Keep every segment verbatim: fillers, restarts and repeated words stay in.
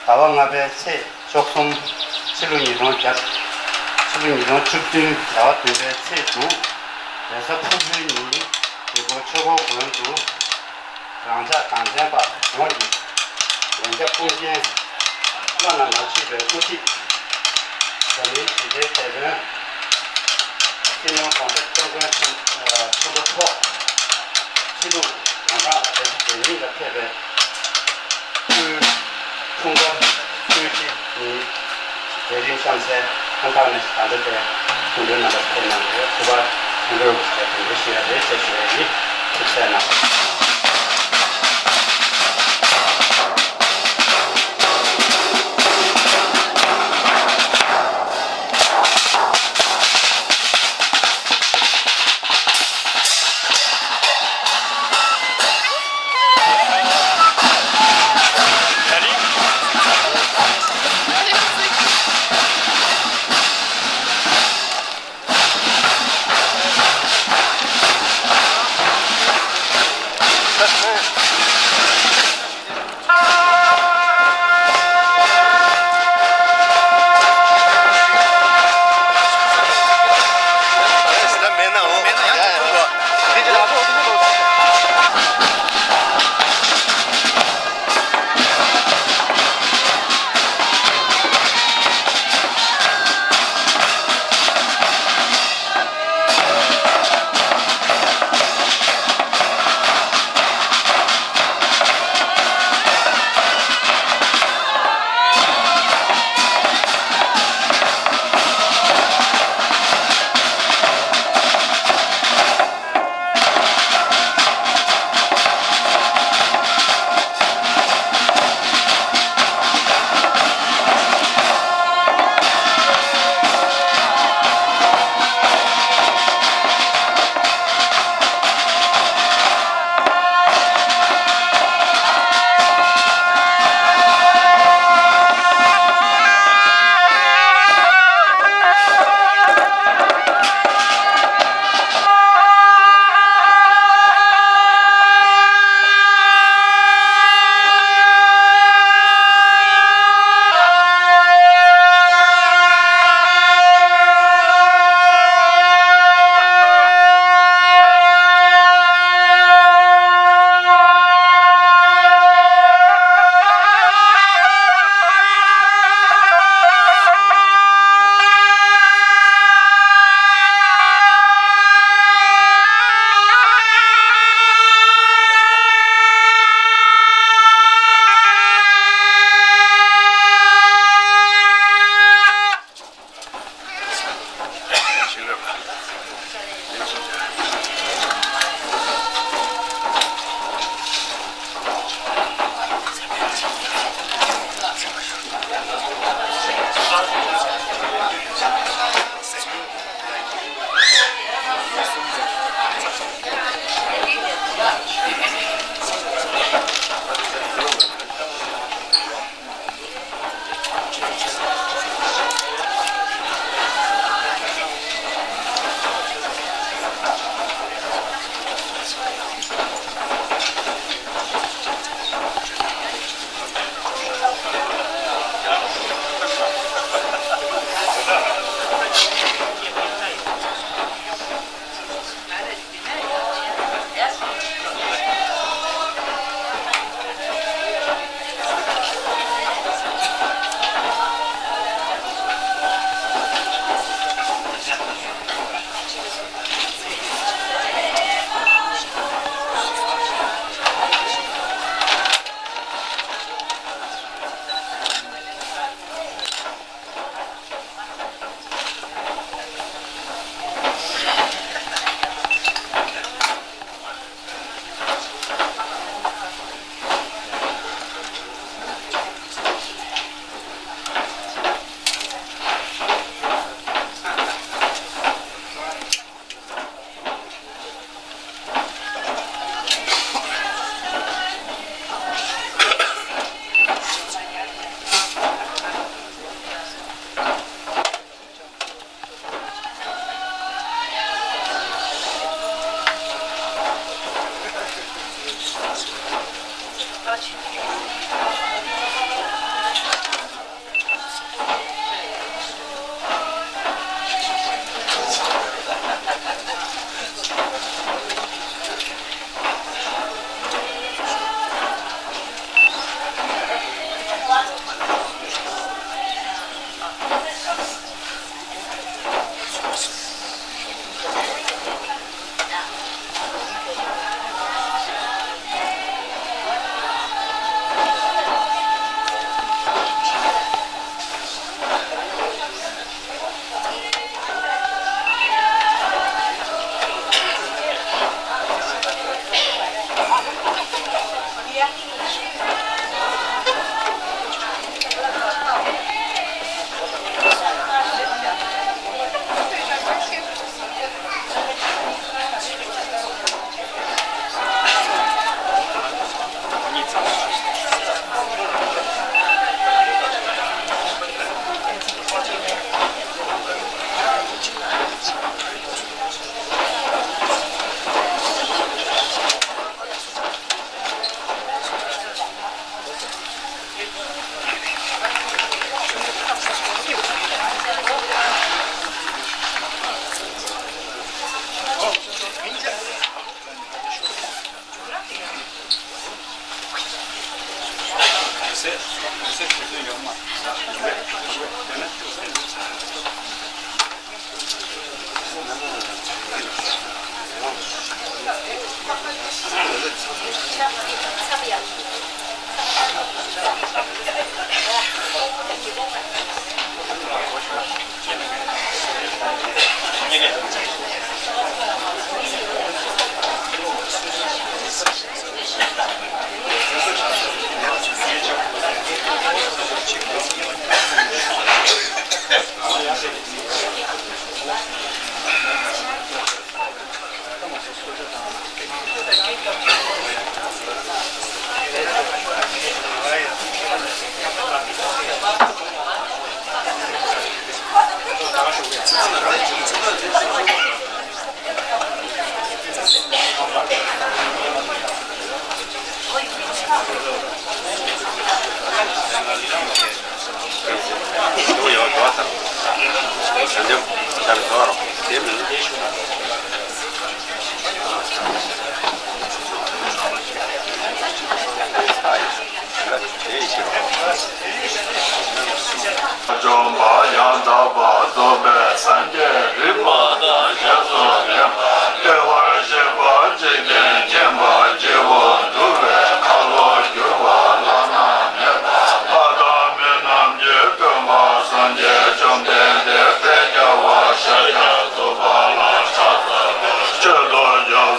ཟླ་བ་ལྔ་པའི་ཚེས་བཅུ་གསུམ། ཕྱི་ལོ་ཉིས་སྟོང་བརྒྱ། ཕྱི་ལོ་ཉིས་སྟོང་བཅུ་བདུན་ཟླ་བ་བདུན་པའི་ཚེས་བདུན། རེས་གཟའ་ཕུར་བུའི་ཉིན་དགུན་འབུམ་ཆོས་འཁོར་དགོན་དུ་རང་ཅག་གངས་ཅན་པ་ཡོངས་ཀྱི་ལན་ཆགས་དཔུང་རྒྱན་བླ་ན་མ་མཆིས་པའི་དབུ་ཁྲིད། འཛམ་གླིང་ཞི་བདེའི་དེད་དཔོན། སྤྱི་ནོར་༸གོང་ས་༸སྐྱབས་མགོན་ཆེན་ཆེན་པོ་མཆོག་ཕྱི་ལུགས་གང་ཟག་རྒྱལ་སྤྱི་རྒྱལ་གཉིས་ལ་ཕེབས་པའི་སྐུའི་འཁྲུངས་སྐར་དབུ་འབྱེད་ཉིན་མཛད་རིམ་གཤམ་གསལ་ཧོན་ཐང་ནས་ད་ལྟ་དེ་སྐུ་མགྲོན་རྣམ་པ་ཕེབས་གནང་བའི་སྐུ་པར་ཐེངས་འགྲོ་ཞེས་པ་དེ་འདྲ་ཞུ་ཡ་རེད་ཅེས་ཞུ་ཡ་ཡིན། ཐུགས་རྗེ་གནང་།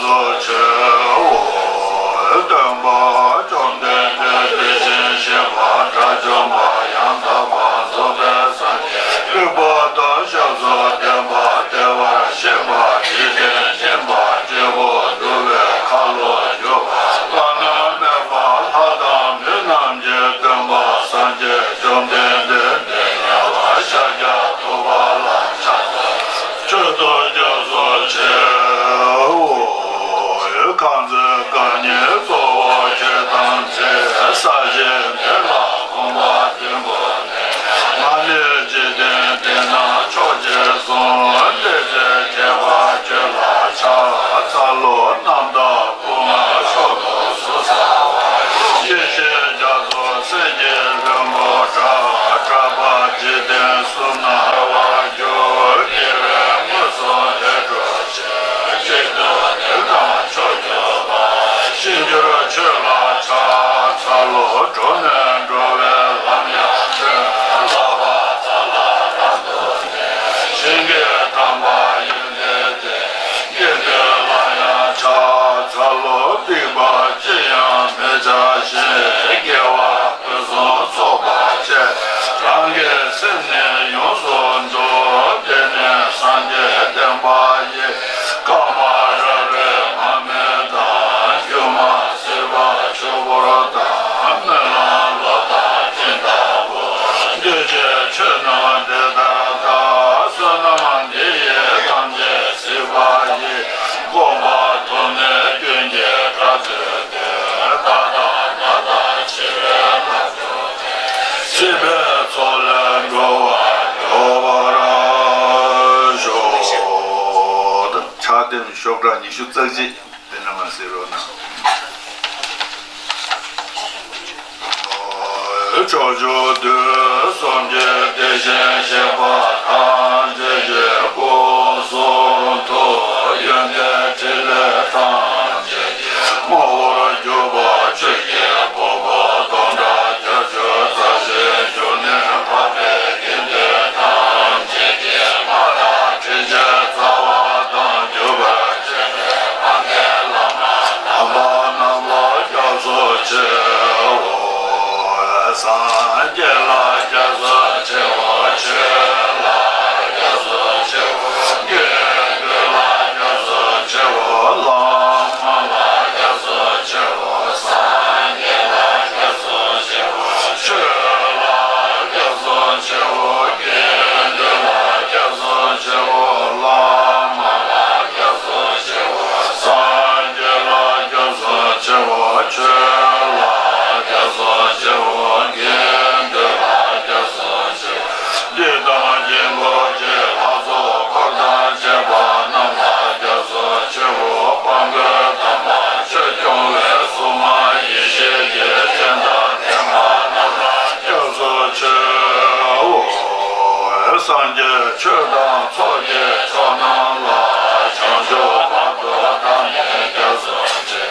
སོགས་ཆེའོ། སྟོན་པ་བཅོམ་ལྡན་འདས་དེ་བཞིན་གཤེགས་པ་དགྲ་བཅོམ་པ་ཡང་དག་པར་རྫོགས་པའི་སངས་རྒྱས་རིག་པ་དང་ཞབས་སུ་ལྡན་པ། བདེ་བར་གཤེགས་པ་འཇིག་རྟེན་མཁྱེན་པ་སྐྱེས་བུ་འདུལ་བའི་ཁ་ལོ་སྒྱུར་བ་བླ་ན་མེད་པ་ལྷ་དང་མི་རྣམས་ཀྱི་སྟོན་པ་སངས་རྒྱས་བཅོམ་ལྡན་འདས་འདི་ཉེ་བར་ཤཱཀྱ་ཐུབ་པ་ལ་ཕྱག་འཚལ་ལོ། མཆོད་དོ་སྐྱབས་སུ་མཆིའོ། ཁང་བརྩེགས་རྐང་གཉིས་གཙོ་བོ་ཁྱོད་དང་མཚན། ས་གཞི་འདི་ལ་གོམ་པ་བདུན་པོ་མ་ལུས་འཇིག་རྟེན་འདི་ན་མཆོག་ཅེས་གསུངས། དེ་ཚེ་ཁྱད་པར་ཁྱོད་ལ་ཕྱག་འཚལ་ལོ། རྣམ་དག་སྐུ་མངའ་མཆོག་ཏུ་གཟུགས་བཟང་བ། ཡེ་ཤེས་རྒྱ་མཚོ་སེམས་ཀྱི་ལྷུན་པོ་འདྲ། གྲགས་པ་འཇིག་རྟེན་གསུམ་ན་བར་གྱུར། དགེ་བས་མངོན་སུམ་ལྷས་གྲོལ་ཕྱིར། གཅིག་ཏུ་བདུན་དང་མཆོག་གྱུར་པ། ཤིན་ཏུ་ཆོས་ལ་ཕྱག་འཚལ་ལོ། འགྲོ་ནས་འགྲོ་བའི་ལམ་ཡང་ཐོས། ལག་པ་ཚ་ལ་རབ་ཏུ་བསྟེན། ཞིང་གི་དམ་པ་ཡོན་ཏན་ལྡན། དགེ་འདུན་ལ་ཡང་ཕྱག་འཚལ་ལོ། སྡིག་པ་ཅི་ཡང་མི་བྱ་ཞིང་། དགེ་བ་ཕུན་སུམ་ཚོགས་པ་སྤྱད། རང་གི་སེམས་ནི་ཡོངས་སུ་འདུལ། དེ་ནི་སངས་རྒྱས་བསྟན་པ་ཡི། བསྐལ་པ་རབ་རིབ་མ་སྨད་དང་། སྒྱུ་མ་སྲིད་པ་ཆུ་བུར་དང་། སྨོན་ལམ་ལོ་ཟླ་སྤྲིན་ལྟ་བུ། འདུས་བྱས་ཆོས་རྣམས་དེ་ལྟར་བལྟ། བསོད་ནམས་འདི་ཡིས་ཐམས་ཅད་གཟིགས་པ་ཡི། སྒོམ་པ་ཐོབ་ནས་ཀུན་གྱི་དགྲ་རྩོད་ཅིང་། བདག་དང་མ་དག་འཆི་བའི་ལམ་ཀུན་ནས། སྲིད་པའི་མཚོ་ལས་འགྲོ་བ་སྒྲོལ་བར་ཤོག་ཕྱག་དེམ་ཤོག་གྲངས་ཉི་ཤུ་རྩ་གཅིག་དེ་ནས་མར་གཟིགས་རོགས་གནང་། ཕྱོགས་བཅུ་དུས་གསུམ་གྱི་དེ་བཞིན་གཤེགས་པ་ཐམས་ཅད་ཀྱི་སྐུ་གསུང་ཐུགས་ཡོན་ཏན་ཕྲིན་ལས་ཐམས་ཅད་ཀྱི་ངོ་བོར་གྱུར་པ་ཆོས་ཀྱི་ཕུང་པོ་སྟོང་ཕྲག་བརྒྱད་ཅུ་རྩ་བཞིའི་འབྱུང་གནས་འཕགས་པའི་དགེ་འདུན་ཐམས་ཅད་ཀྱི་མཐའ་དང་ཕྱིན་ཆད་རྩ་བ་དང་མཇུག་བར་ཆད་མེད་པ། དམ་པ་རྣམས་ལ་སྐྱབས་སུ་མཆིའོ། སངས་རྒྱས་ལ་སྐྱབས་སུ་མཆིའོ། ཆོས་ལ་སྐྱབས་སུ་མཆིའོ། དགེ་འདུན་ལ་སྐྱབས་སུ་མཆིའོ། བླ་མ་ལ་སྐྱབས་སུ་མཆིའོ། སངས་རྒྱས་ལ་སྐྱབས་སུ་མཆིའོ། ཆོས་ལ་སྐྱབས་སུ་མཆིའོ། དགེ་འདུན་ལ་སྐྱབས་སུ་མཆིའོ། བླ་མ་ལ་སྐྱབས་སུ་མཆིའོ། སངས་རྒྱས་ལ་སྐྱབས་སུ་མཆིའོ། ཆོས་ལ་སྐྱབས་སུ་མཆིའོ། དགེ་འདུན་ལ་སྐྱབས་སུ་མཆིའོ། འདི་དང་དཀྱིལ་འཁོར་གྱི་ལྷ་ཚོགས་འཁོར་དང་བཅས་པ་རྣམས་ལ་སྐྱབས་སུ་མཆིའོ། དཔལ་མགོན་དམ་པ་ཆོས་སྐྱོང་བའི་སྲུང་མ་ཡེ་ཤེས་ཀྱི་སྤྱན་དང་ལྡན་པ་རྣམས་ལ་སྐྱབས་སུ་མཆིའོ། སངས་རྒྱས་ཆོས་དང་ཚོགས་ཀྱི་མཆོག་རྣམས་ལ། བྱང་ཆུབ་བར་དུ་བདག་ནི་སྐྱབས་སུ་མཆི།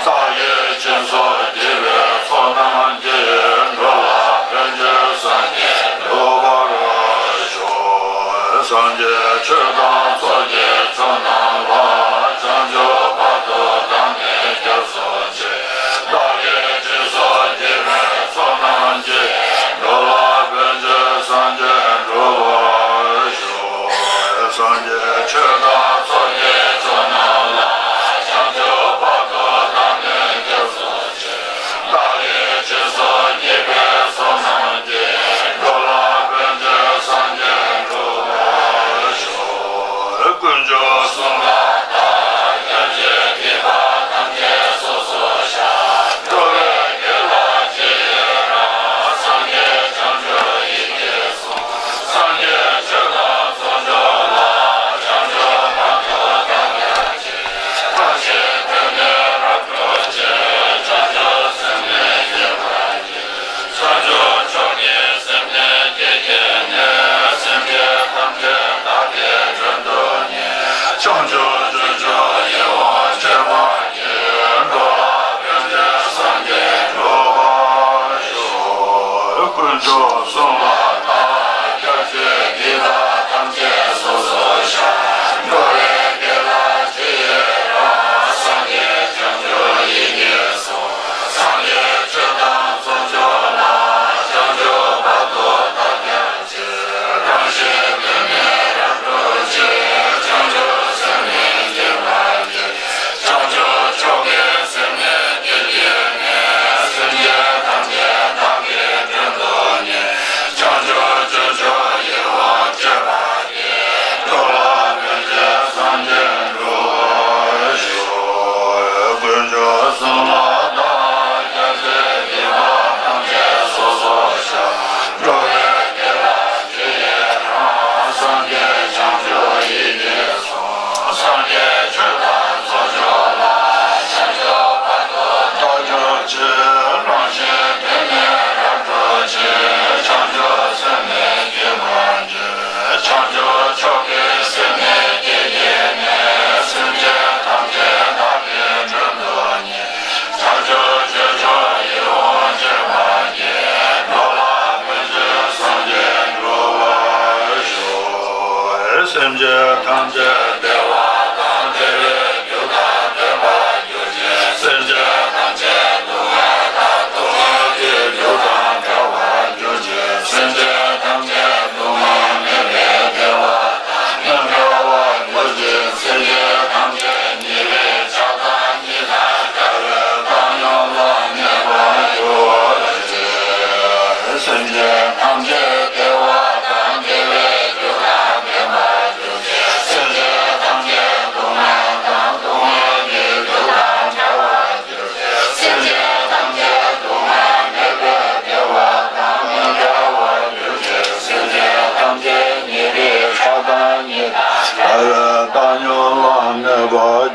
བདག་གིས་སྦྱིན་སོགས་བགྱིས་པའི་ཚོགས་རྣམས་ཀྱིས། འགྲོ་ལ་ཕན་ཕྱིར་སངས་རྒྱས་འགྲུབ་པར་ཤོག་སངས་རྒྱས་ཆོས་དང་ཚོགས་ཀྱི་མཆོག་རྣམས་ལ། བྱང་ཆུབ་བར་དུ་བདག་ནི་སྐྱབས་སུ་མཆི། བདག་གིས་སྦྱིན་སོགས་བགྱིས་པའི་ཚོགས་རྣམས་ཀྱིས། འགྲོ་ལ་ཕན་ཕྱིར་སངས་རྒྱས་འགྲུབ་པར་ཤོག་སངས་རྒྱས་ཆོས་དང་ཚོགས་ཀྱི་མཆོག་རྣམས་ལ། བྱང་ཆུབ་བར་དུ་བདག་ནི་སྐྱབས་སུ་མཆི། བདག་གིས་སྦྱིན་སོགས་བགྱིས་པའི་ཚོགས་རྣམས་ཀྱིས། འགྲོ་ལ་ཕན་ཕྱིར་སངས་རྒྱས་འགྲུབ་པར་ཤོག་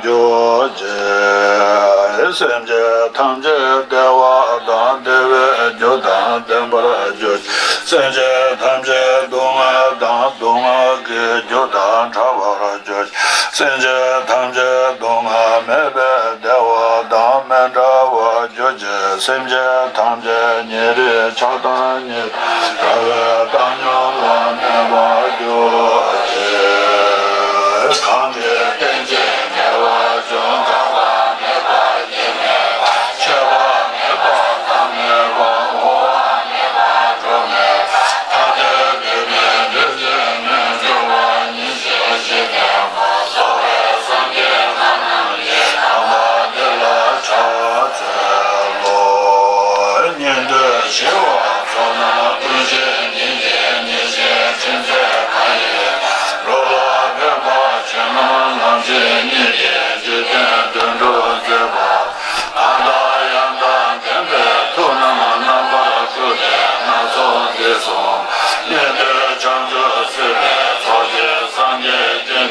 གྱུར་ཅིག། སེམས་ཅན་ཐམས་ཅད་བདེ་བ་དང་བདེ་བའི་རྒྱུ་དང་ལྡན་པར་གྱུར་ཅིག། སེམས་ཅན་ཐམས་ཅད་སྡུག་བསྔལ་དང་སྡུག་བསྔལ་གྱི་རྒྱུ་དང་བྲལ་བར་གྱུར་ཅིག། སེམས་ཅན་ཐམས་ཅད་སྡུག་བསྔལ་མེད་པའི་བདེ་བ་དང་མི་འབྲལ་བར་གྱུར་ཅིག། སེམས་ཅན་ཐམས་ཅད་ཉེ་རིང་ཆགས་སྡང་གཉིས་དང་བྲལ་བའི་བཏང་སྙོམས་ལ་གནས་པར་གྱུར་ཅིག། གང་གིས་རྟེན་ཅིང་འབྲེལ་བར་འབྱུང་། འགག་པ་མེད་པ་ཉིད་མེད་པ། ཆད་པ་མེད་པ་མཐའ་མེད་པ། འོང་བ་མེད་པ་འགྲོ་མེད་པ། ཐ་དད་འབྲེལ་མེད་འབྲེལ་ཆད་མེད། འགྲོ་བ་ཉིད་ཅེས་བཞི་ལྡན་པ། རྫོགས་པའི་སངས་རྒྱས་ལྷ་རྣམས་ཀྱིས། དམ་པ་འདི་ལ་ཕྱག་འཚལ་ལོ། ཉན་ཐོས་ཞི་བ་ཚོགས་རྣམས། ཀུན་ཤེས་ཉིད་ཀྱི་ཉེར་ཞིའི་ཕྲིན་ཚེགས་མ་ཡིན། རོ་ལ་ཕན་པ་ཆོས་རྣམས་ལམ་བྱེད་ཉིད་ཀྱིས། འཇིག་རྟེན་དོན་སྒྲུབ་མཛད་པ། གང་དང་ཡང་དག་ལྡན་པའི་ཐུགས་རྣམས། རྣམ་པར་བཀུག་སྟེ་སྣ་ཚོགས་འདི་གསུངས། ཉན་ཐོས་བྱང་ཆུབ་སྲིད་པའི་ཚོགས་ཀྱི་སངས་རྒྱས་ཀྱི།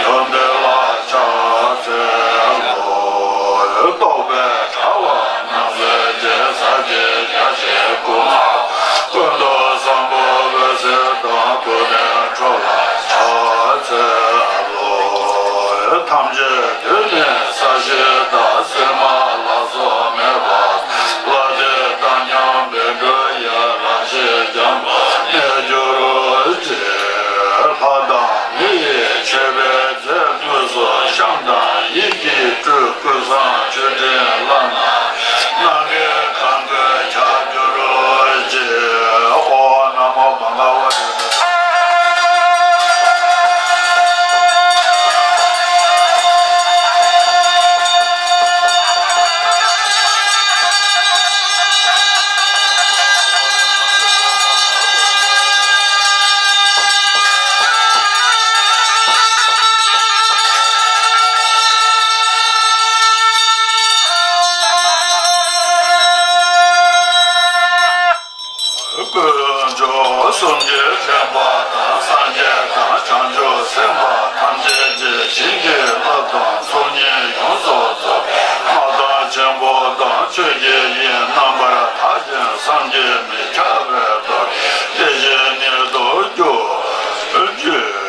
ཡུམ་འདི་ལ་ཕྱག་འཚལ་ལོ། རྟོག་པའི་དྲ་བ་རྣམས་སེལ་ཞིང་། ཟབ་ཅིང་རྒྱ་ཆེའི་སྐུ་མངའ། ཀུན་ཏུ་བཟང་པོ་འོད་ཟེར་དང་། ཐུབ་བསྟན་འཕྲོ་ལ་ཕྱག་འཚལ་ལོ། ཐམས་ཅད་དུས་ནི་ས་གཞི་དང་། སྲིན་མ་ལ་སོགས་མེད་པ། ལྷ་འདྲེ་དང་མཉམ་པའི་འགྲོ་ཡི། རང་བཞིན་འཇམ་དཔལ་གནས་གྱུར་ཅིག། ལྷ་དང་མི་ཡི་མཆོད་པའི་རྫས་དངོས་སུ་བཤམས་དང་། ཡིད་ཀྱིས་སྤྲུལ་ཀུན་བཟང་མཆོད་སྤྲིན་ལྷ་རྣམས། སྣ་འགེངས་གང་དགོས་ཁྱབ་གྱུར་ཅིག། ཨོ་ན་མོ་མ་ག་བ་དྷཱ་ཏ། དཀོན་མཆོག་གསུམ་གྱི་བྱོན་པ་དང་། སངས་རྒྱས་དང་བྱང་ཆུབ་སེམས་དཔའ་ཐམས་ཅད་ཀྱིས། བྱིན་གྱིས་བརླབས་དང་ཚོགས་གཉིས་ཡོངས་སུ་རྫོགས། མངའ་ཐང་ཆེན་པོ་དང་ཆོས་ཀྱི་དབྱིངས། རྣམ་པར་དག་ཅིང་བསམ་གྱིས་མི་ཁྱབ་པའི་སྟོབས་ཀྱིས། དེ་བཞིན་ཉིད་དུ་གྱུར་ཅིག།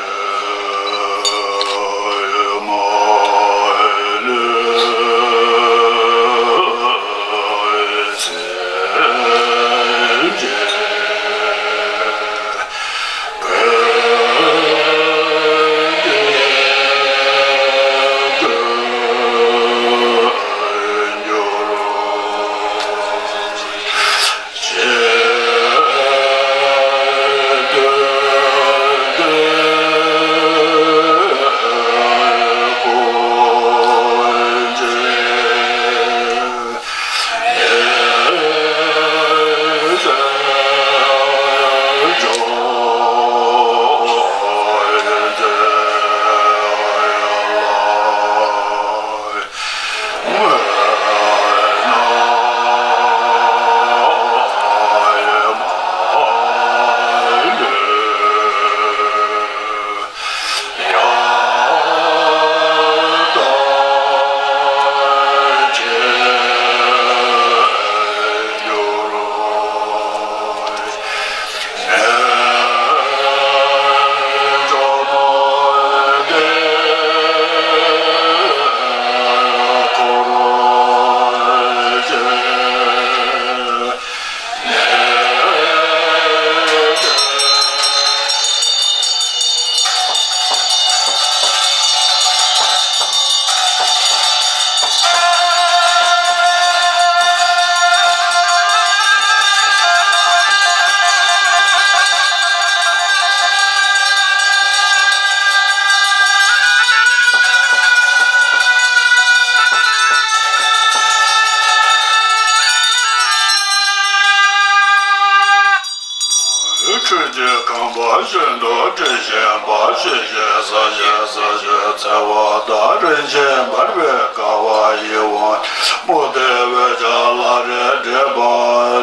ཁྲུས་ཀྱི་རྐང་པ་བཞིན་དུ་དྲི་ཞིམ་པ། ཞི་ཞིང་ཟ་ཞིང་ཟ་ཞིང་འཚེར་བ་དང་། རིན་ཆེན་འབར་བའི་ཀ་བ་ཡི་དབང་། མུ་སྟེགས་འོད་ཆགས་ལག་རིས་འདྲེས་པ་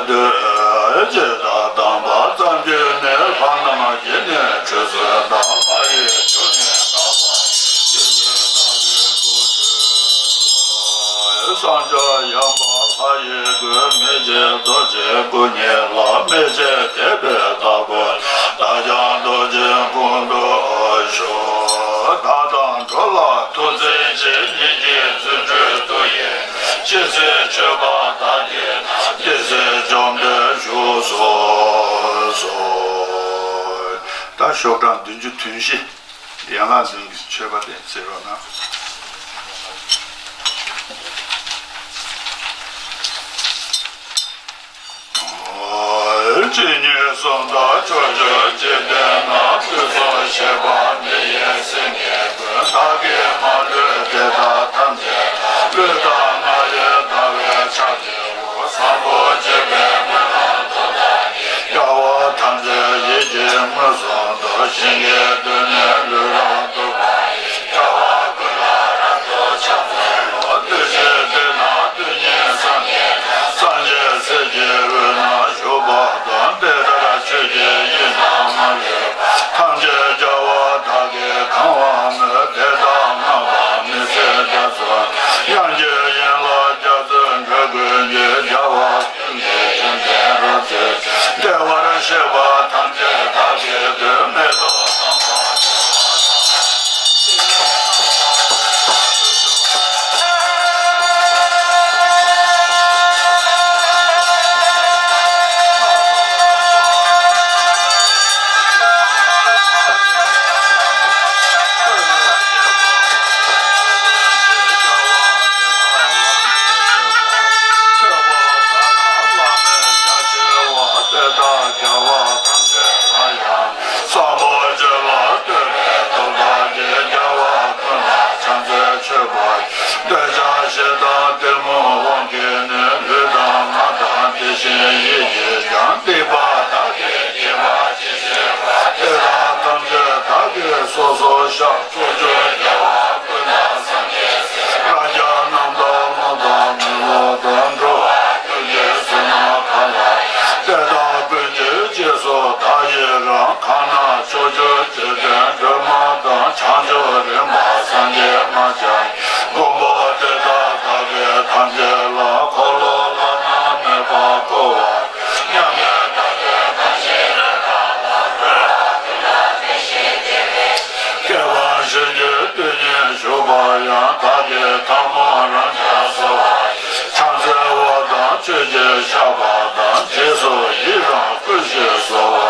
འདོད། ཇི་ལྟར་བསྡམས་པ་ཙམ་གྱིས་ནི། ལྷ་རྣམས་ཀྱིས་ནི་ཁྲུས་གསོལ་དང་། ལྷ་ཡི་ཆོས་ནི་དག་པ་ཡིན། ཇི་སྲིད་བདག་གི་སྐུ་ཁྲུས་ བསམ་བྱ་ཡངས་པ་ལྷ་ཡི་སྐུ། མི་ཕྱེད་རྡོ་རྗེ་སྐུ་བརྙེས་ལ། མི་ཕྱེད་དད་པས་བདག་པོ་ལ། བདག་ཀྱང་རྡོ་རྗེའི་དགུང་དུ་ཞུགས། བདག་དང་འགྲོ་ལ་ཐུགས་བརྩེ་ཆེ། ཉིད་ཀྱི་རྫུ་འཕྲུལ་དུ་ཡིས། ཇི་སྲིད་མཆོད་པ་བདག་གིས་གནང་། དེ་སྲིད་བཅོམ་ལྡན་བཞུགས་སུ་གསོལ། ད་ཤོག་གྲངས་བདུན་ཅུ་དོན་བཞི། ཡན་ལག་བདུན་གྱི་མཆོད་པ་དེ་བརྩི་རོགས་གནང་། གཅིག་གཉིས་གསུམ་དང་ཕྱོགས་བཅུ་འཇིག་རྟེན་ན། དུས་གསུམ་གཤེགས་པ་མི་ཡི་སེང་གེ་ཀུན། བདག་གིས་མ་ལུས་དེ་དག་ཐམས་ཅད་ལ། ལུས་དང་ངག་ཡིད་དང་བས་ཕྱག་བགྱིའོ། བཟང་པོ་སྤྱོད་པའི་སྨོན་ལམ་མཐུ་དང་ནི། དགེ་བ་ཐམས་ཅད་ཡིད་ཀྱིས་མངོན་སུམ་དུ། ཞིང་གི་རྡུལ་ནི་ལུས་རབ་བཏུད་པ་ཡི། དགེ་བ་ཀུན་ལ་རབ་ཏུ་ཕྱག་འཚལ་ལོ། བདུད་བཞིའི་སྡེ་ན་བདུད་ཉིད་སངས་རྒྱས་དང་། སངས་རྒྱས་སྲས་ཀྱི་དབུས་ན་བཞུགས་པ་དང་། དེ་ལྟར་ཆོས་ཀྱི་དབྱིངས་ན་མ་ལུས་པ། ཐམས་ཅད་རྒྱལ་བ་དག་གིས་གང་བར་མོས། དེ་དག་བསྔགས་པ་མི་ཟད་རྒྱ་མཚོ། དབྱངས་ཀྱི་ཡན་ལག་རྒྱ་མཚོའི་འགྲོས་ཀུན་གྱིས། རྒྱལ་བ་ཀུན་གྱི་ཡོན་ཏན་རབ་བརྗོད་ཅིང་། བདེ་བར་གཤེགས་པ་ཐམས་ཅད་བདག་གིས་བཏུད། མེ་ཏོག་དམ་པ་དེ་དག་རྒྱལ་བ་ཐམས་ཅད་ལ་ཡང་། བཟང་པོ་སྤྱོད་ལ་ལྟོས་པའི་ཐུབ་རྟགས་ཀྱིས། རྒྱལ་བ་ཀུན་ལ་ཕྱག་འཚལ་མཆོད་པར་བགྱི། འདོད་ཆགས་ཞེ་སྡང་གཏི་མུག་དབང་གིས་ནི། ལུས་དང་ངག་དང་དེ་བཞིན་ཡིད་ཀྱིས་ཀྱང་། སྡིག་པ་བདག་གིས་བགྱིས་པ་ཇི་བཞིན་པ། དེ་དག་ཐམས་ཅད་བདག་གིས་སོ་སོར་བཤགས། ཕྱོགས་བཅུའི་རྒྱལ་བ་ཀུན་དང་སངས་རྒྱས་སྲས། རང་རྒྱལ་རྣམ་དག་རླུང་དང་མེ་ལོང་དང་། འགྲོ་བ་ཀུན་གྱི་བསོད་ནམས་གང་ལགས། དེ་དག་ཀུན་གྱི་རྗེས་སུ་བདག་ཡི་རང་། གང་ན་ཕྱོགས་བཅུའི་འཇིག་རྟེན་སྒྲོན་མ་དང་། བྱང་ཆུབ་རིམ་པ་སངས་རྒྱས་མ་ཆགས་ཀྱི། མགོན་པོ་དེ་དག་བདག་གིས་ཐམས་ཅད་ལ། འཁོར་ལོ་བླ་ན་མེད་པ་བསྐོར་བར་མཉམ་མེད་བདག་གིས་གང་ཞིག་རེ་ཁ་ལ། སྐྱེ་བ་གཞན་གྱི་དུས་ཉིད་བཞུགས་པ་ཡང་། བདག་གིས་ཐལ་མོ་རང་རྐྱ་གསོལ་བ། ཕྱག་འཚལ་བ་དང་མཆོད་ཅིང་བཤགས་པ་དང་། རྗེས་སུ་ཡི་རང་བསྐུལ་ཞིང་གསོལ་བ།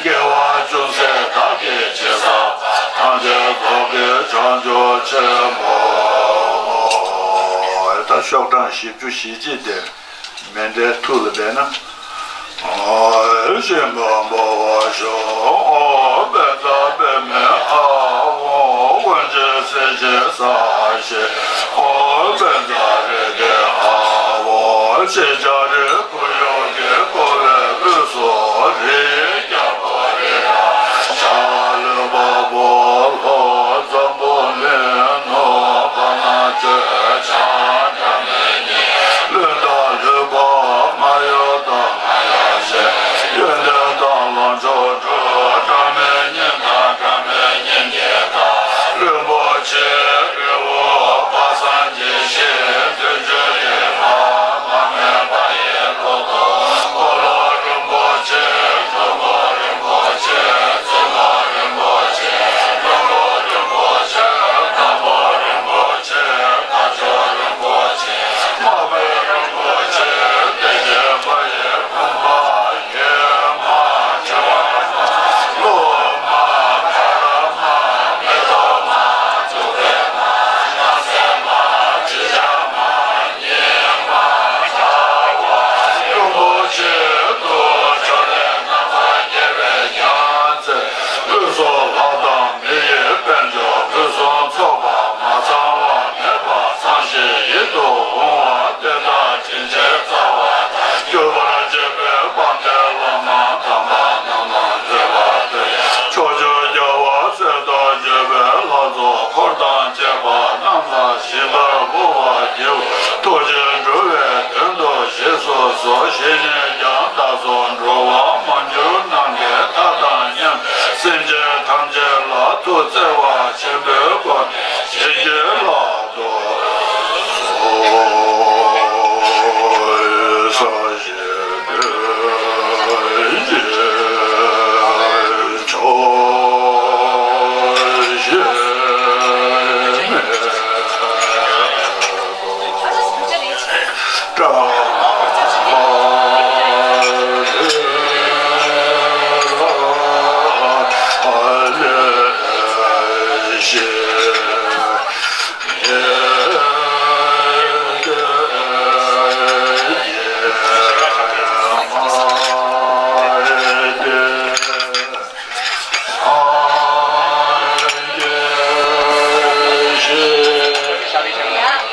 དགེ་བ་ཅུང་ཟད་བདག་གིས་ཅི་བསགས་པ། ཐམས་ཅད་རྫོགས་བགྱིས་བྱང་ཆུབ་ཆེན་པོ། ད་ཤོག་གྲངས་བཞི་བཅུ་ཞེ་གཅིག་དེ། མཎྜལ་ཐུགས་ལ་སྦས་ན། ཨོ་ཞིམ་པོ་འབུལ་བར་ཤོག། ཨོ་པཉྩ་པདྨེ་ཨཱཿཧཱུྃ། དབང་ཆེན་སྲས་ཀྱི་ས་གཞི། ཨོ་པཉྩ་རཀྟའི་ཨཱཿཧཱུྃ། ཤེལ་ལྕགས་རིའི་ཁོར་ཡུག་གིས་བསྐོར་བའི་དབུས་སུ། རིའི་རྒྱལ་པོ་རི་རབ་ཤ་ལུས་པ་པོ། ལྷོ་འཛམ་བུ་གླིང་ནུབ་བར་ན་ཆོས་འཆང་སྒྲ་མི་སྙན། ལུས་དང་ལུས་འཕགས་མ་ཡུམ་དང་མ་ཡུམ་ཆེན། ཡོན་ཏན་དང་ལོངས་སྤྱོད་དྲུག་སྒྲ་མི་སྙན་དང་སྒྲ་མི་སྙན་གྱི་བདག། རིན་པོ་ཆེའི་རི་བོ་དཔག་བསམ་གྱི་ཞིང་། བདུན་ཅུ་དྲེགས་པ་མ་དམན་པ་ཡི་ལོ་ཏོག། འཁོར་ལོ་རིན་པོ་ཆེ། ལྷུན་པོ་རིན་པོ་ཆེ། བཙུན་མོ་རིན་པོ་ཆེ། ལྷུན་པོ་རིན་པོ་ཆེ། ཁམས་པ་རིན་པོ་ཆེ། དལ་འབྱོར་རིན་པོ་ཆེ། དམག་དཔོན་རིན་པོ་ཆེ། དེ་བཞིན་པ་ཡི་བུམ་པ་ཡེ་མ་ཆེ་བ་མ་ལྷུ་མ་ཁ་ར་མ་མེ་ཏོག་མ་ཐུག་པའི་མ་སྣང་གསལ་མ་དྲི་ཆབ་མ་ཉི་མ་ཟླ་བ་རིན་པོ་ཆེ་དུ་ཕྱོགས་ལས་རྣམ་པར་རྒྱལ་བའི་རྒྱལ་མཚན། དབུས་སུ་ལྷ་དང་མི་ཡི་དཔལ་འབྱོར། ཕུན་སུམ་ཚོགས་པ་མ་ཚང་བ་མེད་པ་ཚང་ཞིང་ཡིད་དུ་འོང་བ་དེ་དག་དྲིན་ཅན་རྩ་བ་དང་། གྱུར་པར་བྱེད་པའི་དཔལ་ལྡན་བླ་མ་དམ་པ་རྣམས་ལ་མཛད་པར་འདོད། ཕྱོགས་བཅུའི་རྒྱལ་བ་སྲས་དང་བརྒྱུད་པའི་ལྷ་ཚོགས་འཁོར་དང་བཅས་པ་རྣམས་ལ་ཞིང་པར་བསྔོ་བར་བགྱིའོ། ཐུགས་རྗེས་འགྲོ་བའི་དོན་དུ་བཞེས་སུ་གསོལ། བཞེས་ནས་ཀྱང་བདག་སོགས་འགྲོ་བ་མ་གྱུར་ནམ་མཁའི་མཐའ་དང་མཉམ་པའི་སེམས་ཅན་ཐམས་ཅད་ལ་ཐུགས་བརྩེ་བ་ཆེན་པོའི་སྒོ་ནས་བྱིན་གྱིས་བརླབ་ཏུ་གསོལ།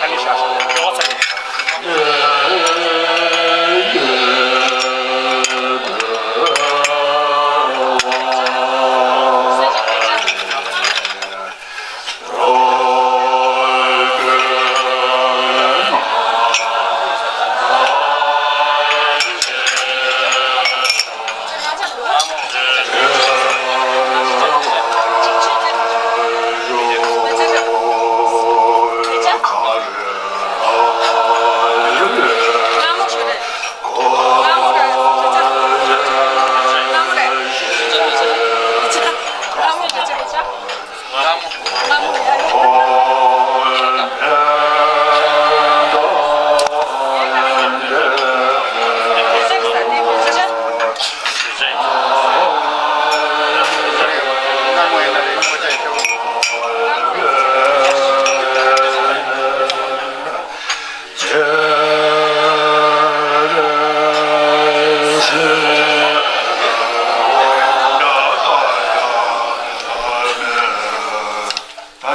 ད་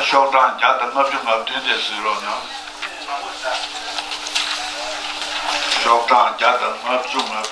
ཤོག་གྲངས་བརྒྱ་དང་ལྔ་བཅུ་ང་བདུན་དེ་གཟིགས་རོགས་གནང་། ཤོག་གྲངས་བརྒྱ་དང་ལྔ་བཅུ་ང་བདུན།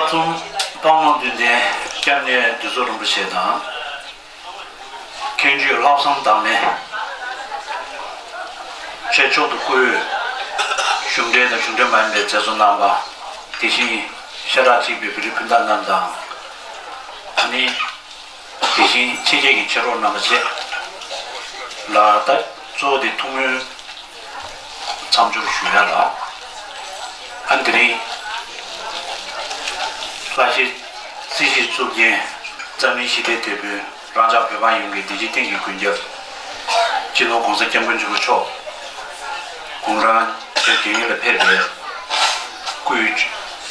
གསུམ། དཔལ་མོ་བདུན་ལྡན་སྐྱབས་གནས་འདུས་ཚོགས་རིན་པོ་ཆེ་དང་། མཁན་ཆུང་ལྷག་བསམ་དྭངས་མ། ཆོས་མཆོག་ཏུ་བཀུར། གཞུང་འབྲེལ་དང་གཞུང་འབྲེལ་མ་ཡིན་པའི་མཛད་གཙོ་རྣམ་པ། དེ་བཞིན་ཤ་ཁྲག་གཅིག་པའི་བོད་རིགས་སྤུན་ཟླ་རྣམས་དང་། ཨ་ནི། དེ་བཞིན་ཕྱི་རྒྱལ་གྱི་ཕྱི་རོགས་རྣམ་པ་བཅས་ལ། ད་གཙོ་བོ་དེ་ཐུགས་སྨོན་མཚམས་སྦྱོར་ཞུ་ཡ་ལ། ཨ་ནི་དེ་རིང་ལྷ་ཞེ་སྲིད་ཞེ་གཙུག་རྒྱན་རྩ་མིན་ཞི་བདེའི་དེད་དཔོན་རང་ཅག་བོད་འབངས་ཡོངས་ཀྱི་བདེ་སྐྱིད་གཏན་གྱི་མགོན་སྐྱབས། སྤྱི་ནོར་༸གོང་ས་༸སྐྱབས་མགོན་ཆེན་པོ་མཆོག་དགུང་གྲངས་བརྒྱད་ཅུ་གྱ་གཉིས་ལ་ཕེབས་པའི་སྐུའི་